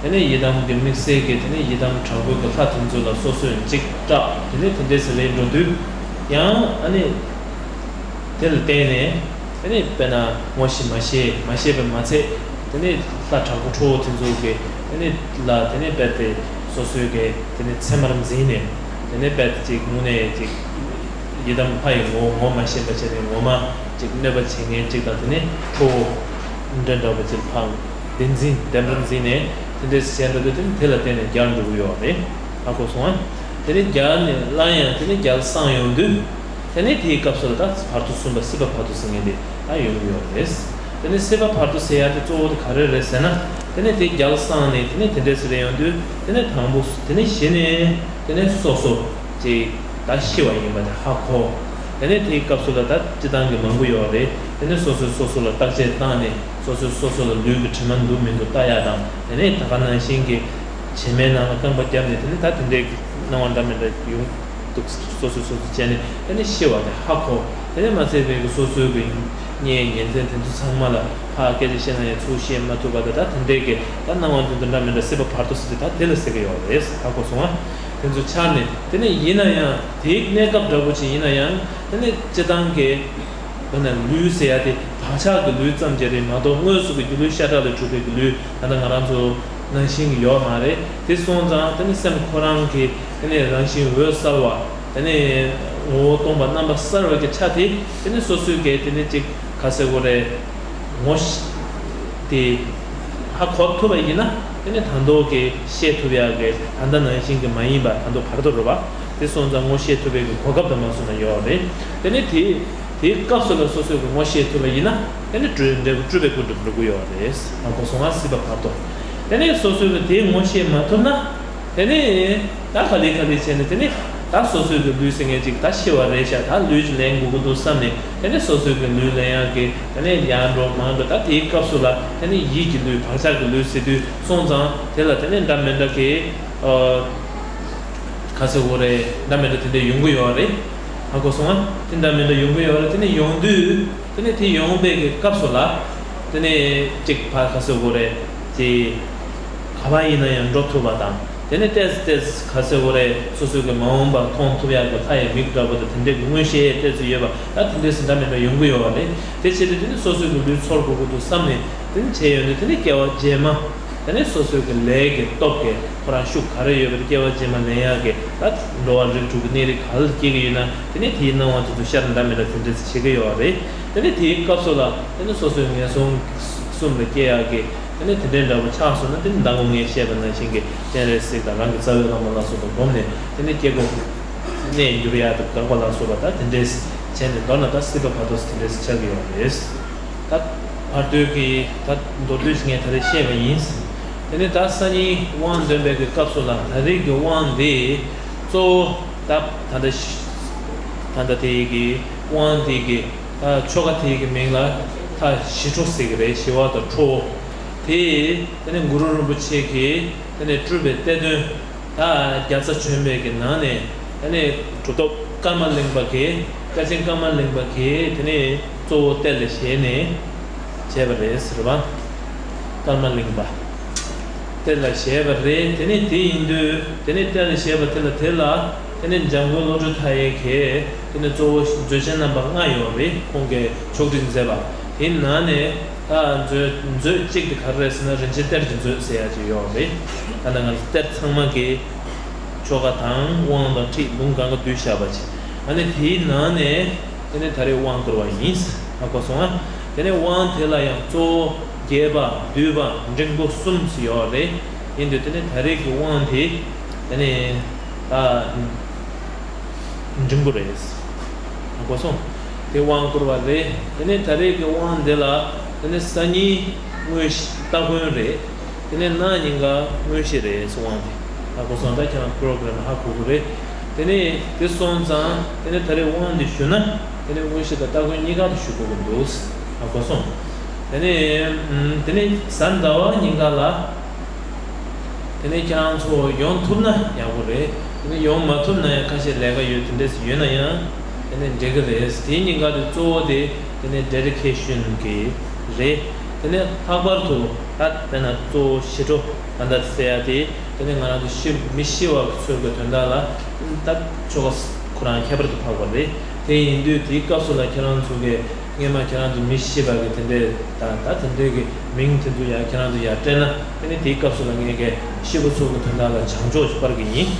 དེ་ནས་ཡི་དམ་གྱི་དམིགས་བསལ་གྱི་དེ་ནས་ཡི་དམ་དྲག་པོའི་གི་ལྷ་དེ་ཚོ་ལ་སོ་སོས་འཇིགས་སྐྲག་དེ་ནས་དེ་འདྲས་སེ་རེད་འགྲོ་དུས་ཡང་ཨ་ནི་དེ་ལ་བརྟེན་ནས་དེ་ནས་དཔེར་ན་ངོ་ཤེས་མ་ཤེས་མ་ཤེས་པ་མ་ཚད་ དེ་ནས་ལྷ་དྲག་པོ་ཁྲོ་བོ་དེ་ཚོ་གི་དེ་ནས་ལ་དེ་ནས་རྦད་དེ་སོ་སོའི་གི་དེ་ནས་ཚད་མར་འཛིན་ནས། དེ་ནས་རྦད་དེ་ཅིག་དངོས་གནས་ཅིག་ཡི་དམ་ལྷ་ཡི་ངོ་བོ་ངོ་མ་ཤེས་པ་བྱས་ནས་ངོ་མ་ཅིག་གནོད་པ་བྱེད་མཁན་ཅིག་དང་། དེ་ནས་ཁྲོ་བོ་འདྲ་འདྲ་བོ་ཅིག་ཕར་བདེན་འཛིན་བདེན་པར་འཛིན་ནས་དེ་འདྲས་བྱས་འགྲོ་དུས། དེ་ནས་དེ་ལ་བརྟེན་ནས་རྒྱལ་འགྲོ་གི་ཡོད་རེད། ཧ་གོ་སོང་ཨ། དེ་ནས་རྒྱལ་ནས་སླར་ཡང་དེ་ནས་རྒྱལ་སངས་ཡོང་དུས། དེ་ནས་དེའི་སྐབས་སུ་ལ་ད་བར་དོ་གསུམ་པ་སྲིད་པ་བར་དོ་ཟེར་མཁན་དེ་ད་ཡོང་གི་ཡོད་རེད། དེ་ནས་སྲིད་པ་བར་དོ་ཟེར་ཡ་དེ་གཙོ་བོ་དེ་ག་རེ་རེད་ཟེར་ན། དེ་ནས་དེ་རྒྱལ་སངས་ནས་དེ་ནས་དེ་འདྲས་སེ་རེད་ཡོང་དུས། དེ་ནས་དང་པོ་དེ་ནས་གཞི་ནས་དེ་ནས་སོ་སོ་ཅིག་ད་ཤི་བ་ཡིན་པ་དེ་ཧ་གོ། དེ་ནས་དེའི་སྐབས་སུ་ལ་ད་སྤྱི་བཏང་གི་མང་པོ་ཡོད་རེད། དེ་ནས་སོ་སོས་སོ་སོ་ལ་བརྟག་དཔྱད་བཏང་ནས། སོ་སོས་སོ་སོ་ལ་ལུས་ཀྱི་དྲི་མ་འདུག་མི་འདུག་ལྟ་ཡ་དང་། དེ་ནས་ད་ག་ནང་བཞིན་གྱི་བྱེ་མའི་ནང་ལ་རྐང་པ་བརྒྱབ་ནས། དེ་ནས་ད་དེ་འདྲའི་སྣང་བ་འདྲ་མི་འདྲ་ཡོང་འདུག་སོ་སོས་སོ་སོ་བྱས་ནས་དེ་ནས་ཤི་བ་དེ་ཧ་གོ། དེ་ནས་མ་ཚད་པའི་གི་སོ་སོའི་གི་གཉེན་ཉེ་ཚན་དེ་ཚོ་ཚང་མ་ལ་ཕར་སྐད་ཆ་བཤད་ན་ཡང་ཚུར་བཤད་མ་ཐུབ་པ་དང་། ད་དེ་འདྲའི་གི་ད་སྣང་བ་དེ་ཚོ་འདྲ་མི་འདྲ་སྲིད་པ་བར་དོ་ཟེར་དུས་ད་དེ་ལ་ཟེར་གི་ཡོད་རེད། ཧ་གོ་སོང་ཨ། དེ་ཚོ་ཆགས་ནས། དེ་ནས་ཡིན་ན་ཡང་དེའི་གནས་སྐབས་འདྲ་པོ་ཅིག་ཡིན་ན་ཡང་། དེ་ནས་སྤྱི་བཏང་གི་དཔེར་ན་ལུས་ཟེར་ཡ་དེ་བག་ཆགས་ཀྱི་ལུས་ཙམ་ཅིག་རེད་མ་གཏོགས། དངོས་སུ་གི་སྒྱུ་ལུས་ཤ་ཁྲག་ལས་གྲུབ་པའི་གི་ལུས་ད་ལྟ་ང་རང་ཚོ་ནང་བཞིན་གྱི་ཡོད་མ་རེད། དེ་སོང་ཙང་དེ་ནི་སེམས་ཁོ་རང་གི་དེ་ནི་རང་བཞིན་འོད་གསལ་བ། དེ་ནི་ངོ་བོ་སྟོང་པ་རྣམ་པ་གསལ་བའི་གི་ཆ་དེ། དེ་ནི་སོ་སོའི་གི་དེ་ནི་ཅིག་ག་ཟེར་དགོས་རེད། ངོ་ཤེས་དེ་ཧ་གོ་ཐུབ་པ་ཡིན་ན། དེ་ནི་ད་དུང་གི་ཤེས་ཐུབ་ཡག་གི་ད་ལྟ་ནང་བཞིན་གྱི་མ་ཡིན་པ། ད་དུང་བར་དོ་རེད་པ། དེ་སོང་ཙང་ངོ་ཤེས་ཐུབ་པའི་གི་གོ་སྐབས་དང་མ་སོང་ན་ཡོད་རེད། དེ་ནི་དེ་དེའི་སྐབས་སུ་ལ་སོ་སོས་གི་ངོ་ཤེས་ཐུབ་པ་ཡིན་ན། དེ་ནི་སྤྲུལ་འབྲས་བུ་སྤྲུལ་པའི་སྐུ་འགྲུབ་འགྲོ་གི་ཡོད་རེད། ཧ་གོ་སོང་ང་། སྲིད་པ་བར་དོ། དེ་ནི་སོ་སོས་གི་དེ་ངོ་ཤེས་མ་ཐུབ་ན། དེ་ནས་ད་ག་ལེ་ག་ལེ་བྱས་ནས། དེ་ནས་ད་སོ་སོའི་གི་ལུས་ཟེར་མཁན་ཅིག་ད་ཤི་བ་རེད་ཤག་ད་ལུས་ཅིག་ལེན་དགོས་ཀྱི་འདུག་བསམ་ནས། དེ་ནས་སོ་སོའི་གི་ལུས་ལེན་ཡག་གི་དེ་ནས་ཡར་འགྲོ་མར་འགྲོ། ད་དེའི་སྐབས་སུ་ལ་དེ་ནས་ཡིད་ཀྱི་ལུས་བག་ཆགས་ཀྱི་ལུས་ཟེར་དུས་སོང་ཙང་། དེ་ལ་དེ་ནས་འདྲ་མི་འདྲ་གི་ཨ་ག་ཟེར་དགོས་རེད། འདྲ་མི་འདྲ་དེ་འདྲ་ཡོང་གི་ཡོད་རེད། ཧ་གོ་སོང་ང་། དེ་འདྲ་མི་འདྲ་ཡོང་གི་ཡོད་རེད། དེ་ནས་ཡོང་དུས། དེ་ནས་དེ་ཡོང་བའི་གི་སྐབས་སུ་ལ། དེ་ནས་ཅིག་ཕར་ག་ཟེར་དགོས་རེད། ཅིག་ག་པར་ཡིན་ན་ཡང་འགྲོ་ཐུབ་པ་དང་། དེ་ནས་ཏོག་ཙམ་ཏོག་ཙམ་ག་ཟེར་དགོས་རེད། སོ་སོའི་གི་མ་འོངས་པ་མཐོང་ཐུབ་ཡག་གི་ལྷ་ཡི་མིག་འདྲ་པོ་དང་། དེ་འདྲའི་གི་མངོན་ཤེས་ཏོག་ཙམ་ཡོད་པ་ད། དེ་འདྲས་སུ་འདྲ་མི་འདྲ་ཡོང་གི་ཡོད་པ་རེད། དེ་བྱེད་དུས་དེ་ནས་སོ་སོའི་གི་ལུས་ཚོར་དགོས་ཀྱི་འདུག་བསམ་ནས། དེ་ནས་བྱས་ཡོང་དུས། དེ་ནས་སྐྱེ་བ་རྗེས་མ། དེ་ནས་སོ་སོའི་གི་ལས་ཀྱི་སྟོབས་ཀྱིས་ཁོ་རང་ཤུགས་ག་རེ་ཡོད་པ་དེ། སྐྱེ་བ་རྗེས་མ་ལེན་ཡག་གི་ད་འགྲོ་བ་རིགས་དྲུག་གི་གནས་རིགས་ག་ལ་སྐྱེ་གི་ཡོད་ན། དེ་ནས་དེའི་སྣང་བ་དེ་ཚོ་ཤར་འདྲ་མི་འདྲ་དེ་འདྲས་བྱེད་ཀྱི་ཡོད་རེད། དེ་ནས་དེའི་སྐབས་སུ་ལ་དེ་ནས་སོ་སོའི་ངན་སོང་གསུམ་ལ་སྐྱེ་ཡག་གི་དེ་ནས་དེ་འདྲའི་འདྲ་པོ་ཆགས་སོང་ན། དེ་ནས་མདང་དགོང་ངས་བཤད་པ་ནང་བཞིན་གྱི་སྤྱན་རས་གཟིགས་དང་རང་གི་རྩ་བའི་བླ་མ་ལ་སོགས་པ་བསྒོམས་ནས། དེ་ནས་སྐྱེ་སྒོ་གནས་འགྱུར་ཡག་དང་དགག་པ་ལ་སོགས་པ་ད་དེ་འདྲས་བྱས་ནས། མདོར་ན་ད་སྲིད་པ་བར་དོ་དེ་འདྲས་ཆགས་ཀྱི་ཡོད་རེད། ད་བར་དོའི་གི་ད་མདོར་བསྡུས་ཤིག་ངས་ད་རེས་བཤད་པ་ཡིན། དེ་ནས་ད་སང་ཉིན་དབང་འདོན་པའི་གི་སྐབས་སུ་ལ། ད་རེས་ཀྱི་དབང་འདི་གཙོ་བོ་ད་ད་ལྟ་ད་ལྟ་དེ་གི་དབང་འདི་གི་ད་ཆོ་ག་དེ་གི་མིང་ལ་ད་ཞི་ཁྲོ་ཟེར་གི་རེད། ཞི་བ་དང་ཁྲོ་བོ་དེ། དེ་ནས་གུ་རུ་རིན་པོ་ཆེ་གིས་དེ་ནས་སྤྲུལ་པའི་གཏེར་སྟོན། ད་རྒྱལ་ཚབ་བྱོན་པའི་གི་ནང་ནས། དེ་ནས་གྲུབ་ཐོབ་ཀརྨ་གླིང་པ་གིས། དཀའ་ཆེན་ཀརྨ་གླིང་པ་གིས་དེ་ནས་གཙོ་བོ་གཏེར་ལ་བཞེས་ནས་བྱས་པ་རེད་ཟེར་བ། ཀརྨ་གླིང་པ་གཏེར་ལ་བཞེས་པ་རེད། དེ་ནས་དེ་ཡིན་དུས་དེ་ནས་གཏེར་ལ་བཞེས་པ་དེ་ལ། དེ་ལ་དེ་ནས་འཇམ་མགོན་བློ་གྲོས་མཐའ་ཡས་ཀྱིས་དེ་ནས་གཙོ་བོ་མཛོད་ཆེན་རྣམ་པ་ལྔ་ཡོད་རེད། ཁོང་གིས་ཕྱོགས་སྒྲིག་མཛད་པ་དེའི་ནང་ནས། ད་མཛོད་མཛོད་གཅིག་དེ་ག་རེ་རེད་ཟེར་ན། རིན་ཆེན་གཏེར་གྱི་མཛོད་ཟེར་ཡ་ཅིག་ཡོད་རེད། ད་ནང་ང་ཚོ་གཏེར་ཚང་མ་གི་ཆོ་ག་དང་དབང་དང་ཁྲིད་ལུང་གང་ག་བསྡུས་བཞག་པ་ཅིག་ཨ་ནི་དེའི་ནང་ནས་དེ་ནས་ད་རེས་དབང་བསྐུར་བ་ཡིན། ཧ་གོ་སོང་ང་། དེ་ནས་དབང་དེ་ལ་ཡང་གཙོ་བོ་རྒྱས་པ་བསྡུས་པ་འབྲིང་པོ་གསུམ་ཡོད་རེད། ཡིན་དུས་དེ་ནས་ད་རེས་ཀྱི་དབང་དེ་དེ་ནས་ད། འབྲིང་པོ་རེད། གོ་སོང་། དེ་དབང་བསྐུར་བ་རེད། དེ་ནས་ད་རེས་ཀྱི་དབང་འདི་ལ། དེ་ནས་སང་ཉིན་དངོས་གཞི་སྟ་གོན་རེད། དེ་ནས་གནངས་ཉིན་ཀ་དངོས་གཞི་རེད། དབང་དེ་ཧ་གོ་སོང་། ད་ཁྱེད་རང་པོ་རོ་གྷ་རམ་ཧ་གོ་གི་རེད། དེ་ནས་དེ་སོང་ཙང་དེ་ནས་ད་རེས་དབང་འདི་ཞུ་ན། དེ་ནས་དངོས་གཞི་དང་སྟ་གོན་གཉིས་ཀ་དུ་ཞུ་དགོས་ཀྱི་འདུག་ཧ་གོ་སོང་། དེ་ནས་དེ་ནས་གཟའ་ཟླ་བ་ཉིན་ཀ་ལ། དེ་ནས་ཁྱེད་རང་ཚོ་ཡོང་ཐུབ་ན་ཡག་པོ་རེད། དེ་ནས་ཡོང་མ་ཐུབ་ན་ཡང་ཁ་ཤས་ལས་ཀ་ཡོད་དེ་འདྲས་ཡོད་ན་ཡང་དེ་ནས་འགྲིག་གི་རེད། དེའི་ཉིན་ཀ་དེ་གཙོ་བོ་དེ་དེ་ནས་ཌེ་ཌི་ཀེ་ཤན་གི་རེད། དེ་ནས་ལྷག་པར་དུ་ད་དཔེར་ན་གཙོ་བོ་ཞི་ཁྲོ་གང་ལྟར་ཟེར་ཡ་དེ། དེ་ནས་ང་རང་ཚོ་ཤི་མི་ཤི་བ་གི་ཚོད་ཀྱི་དོན་དག་ལ་ད་ཆོ་ག་ཁོ་རང་ཁྱད་པར་དུ་འཕགས་པ་རེད། དེ་ཡིན་དུས་དེའི་སྐབས་སུ་ལ་ཁྱེད་རང་ཚོ་གི་སྔས་མ་ཁྱེད་རང་ཚོ་མི་ཤི་བ་གི་དེ་འདྲའི་ད་ད་དེ་འདྲའི་གི་མིང་དེ་ཚོ་ཡང་ཁྱེད་རང་ཚོ་ཡར་སྤྲད་ན། དེ་ནི་དེའི་སྐབས་སུ་ལ་ངས་གི་ཤི་བོ་ཚོ་གི་དོན་དག་ལ་བྱང་ཕྱོགས་ཤིག་སྤར་གི་ཡིན།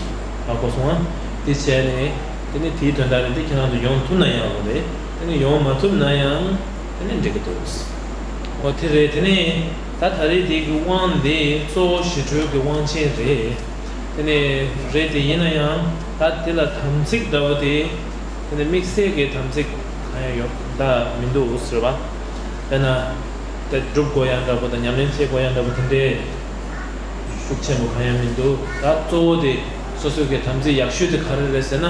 ཧ་གོ་སོང་ཨ། དེ་བྱས་ནས་དེ་ནི་དེའི་དོན་དག་ནི་དེ་ཁྱེད་རང་ཚོ་ཡོང་ཐུབ་ན་ཡག་པོ་རེད། དེ་ནི་ཡོང་མ་ཐུབ་ན་ཡང་དེ་ནི་འགྲིག་གི་འདུག་འོ་དེ་རེད། དེ་ནི་ད་ད་རེས་དེ་གི་དབང་དེ་གཙོ་བོ་ཞི་ཁྲོའི་གི་དབང་ཆེན་རེད། དེ་ནི་རེད་དེ་ཡིན་ན་ཡང་ད་དེ་ལ་དམ་ཚིག་འདྲ་བོ་དེ། དེ་ནི་དམིགས་བསལ་གྱི་དམ་ཚིག་གང་ཡང་ཡོད་ད་མི་འདུག་ཟེར་བ། དཔེར་ན། དེ་སྒྲུབ་དགོས་ཡག་འདྲ་པོ་དང་ཉམས་ལེན་བྱེད་དགོས་ཡག་འདྲ་པོ་དེ་འདྲའི་ཤུགས་ཆེན་པོ་གང་ཡང་མི་འདུག་ད་གཙོ་བོ་དེ་སོ་སོའི་གི་དམ་ཚིག་ཡག་ཤོས་དེ་ག་རེ་རེད་ཟེར་ན།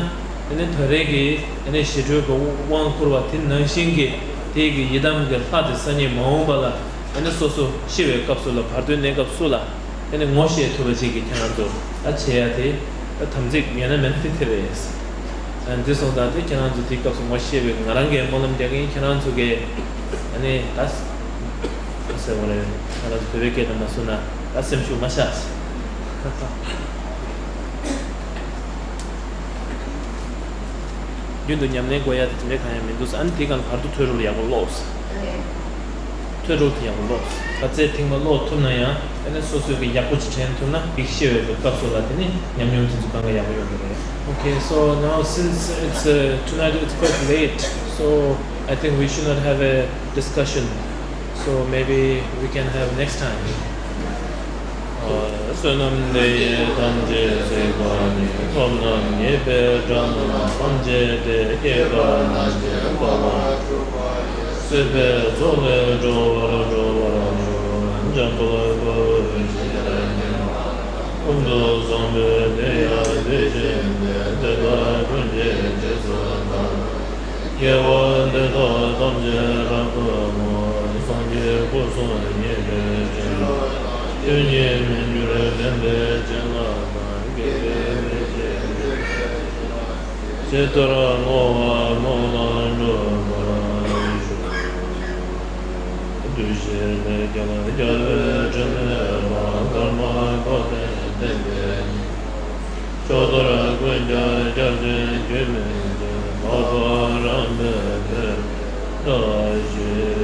དེ་ནི་ད་རེས་ཀྱི་དེ་ནི་ཞི་ཁྲོའི་གི་དབང་བསྐུར་བ་དེ་ནང་བཞིན་གྱི་དེ་གི་ཡི་དམ་གྱི་ལྷ་དེ་སང་ཉིན་མ་འོངས་པ་ལ་དེ་ནི་སོ་སོ་ཤི་བའི་སྐབས་སུ་ལ་བར་དོའི་གནས་སྐབས་སུ་ལ། དེ་ནི་ངོ་ཤེས་ཐུབ་པ་ཅིག་གིས་ཁྱེད་རང་ཚོ་ད་བྱེད་ཡ་དེ་ད་དམ་ཚིག་ཡོད་ན་མེད་ན་དེ་དེ་རེད། ཨ་འདི་སོང་ཙང་དེ་ཁྱེད་རང་ཚོ་དེའི་སྐབས་སུ་ངོ་ཤེས་པའི་ང་རང་གིས་སྨོན་ལམ་རྒྱག་གི་ཡིན། ཁྱེད་རང་ཚོ་གིས་ཨ་ནི་ད་ཟེར་བ་རེད། ཁྱེད་རང་ཚོ་བོད་པའི་སྐད་དུ་མ་གསུངས་ན་ད་སེམས་ཤུགས་མ་བཞག་རྒྱུན་དུ་ཉམས་ལེན་དགོས་ཡ་དེ་དེ་འདྲའི་གང་ཡང་མི་འདུག་ཨ་ནི་དེའི་སྒང་བར་དུ་ཐོས་གྲོལ་ཡག་པོ་ཀློག་ཐོས་གྲོལ་དེ་ཡག་པོ་ཀློག་ག་ཚད་ཐེངས་མ་ཀློག་ཐུབ་ན་ཡང་དེ་ནས་སོ་སོས་ཀྱི་ཡག་པོ་ཅིག་དྲན་ཐུབ་ན་ཡིག་ཤེས་པའི་སྐབས་སུ་ལ་དེ་ནས་ཉམས་མྱོང་དེ་ཚོ་གང་ག་ཡག་པོ་ཡོང་གི་རེད། Okay, so now since it's uh, tonight it's quite late, so I think we should not have a discussion. So maybe we can have next time. བསོད་ནམས་འདི་ཡིས་ཐམས་ཅད་གཟིགས་པ་ཉིད། ཐོབ་རྣམས་ཉེས་པའི་དགྲ་རྣམས་ཐམས་ཅད་དེ། སྐྱེ་རྒ་ན་འཆིའི་རྦ་ཀློང་འཁྲུགས་པ་ཡི། སྲིད་པའི་མཚོ་ལས་སྒྲོལ་བར་སྒྲོལ་བར་ཤོག་འཇམ་དཔལ་དཔའ་བོས་ཇི་ལྟར་མཁྱེན་པ། ཀུན་ཏུ་བཟང་པོའི་དེ་ཡང་དེ་བཞིན་ཏེ། དེ་དག་ཀུན་གྱི་རྗེས་སུ་བདག་སློབ་ཅིང་། དགེ་བ་འདི་དག་ཐམས་ཅད་རབ་ཏུ་བསྔོ། སངས་རྒྱས་སྐུ་གསུམ་བརྙེས་པའི་བྱིན་རླབས་དང་། དུས་གཉིས་མི་འགྱུར་བདེན་པའི་བྱིན་རླབས་དང་། དགེ་བའི་ལས་ཀྱི་འབྲས་བུ་ཇི་ལྟར་བསྔོ་བ་སྨོན་ལམ་འགྲུབ་པར་ཤོག་འདུ་ཤེས་ལས་ཀྱང་རྒྱལ་བའི་དྲིན་ལས་འཕགས། ཀརྨ་བཀའ་དྲིན་ལྡན་པའི་ཉིད། ཕྱོགས་བཅུར་ཀུན་ཀྱང་སྐྱབས་སུ་མཆི་མོད་ཀྱི། མ་པ་རམ་པའི་བུས་བཀྲ་ཤིས་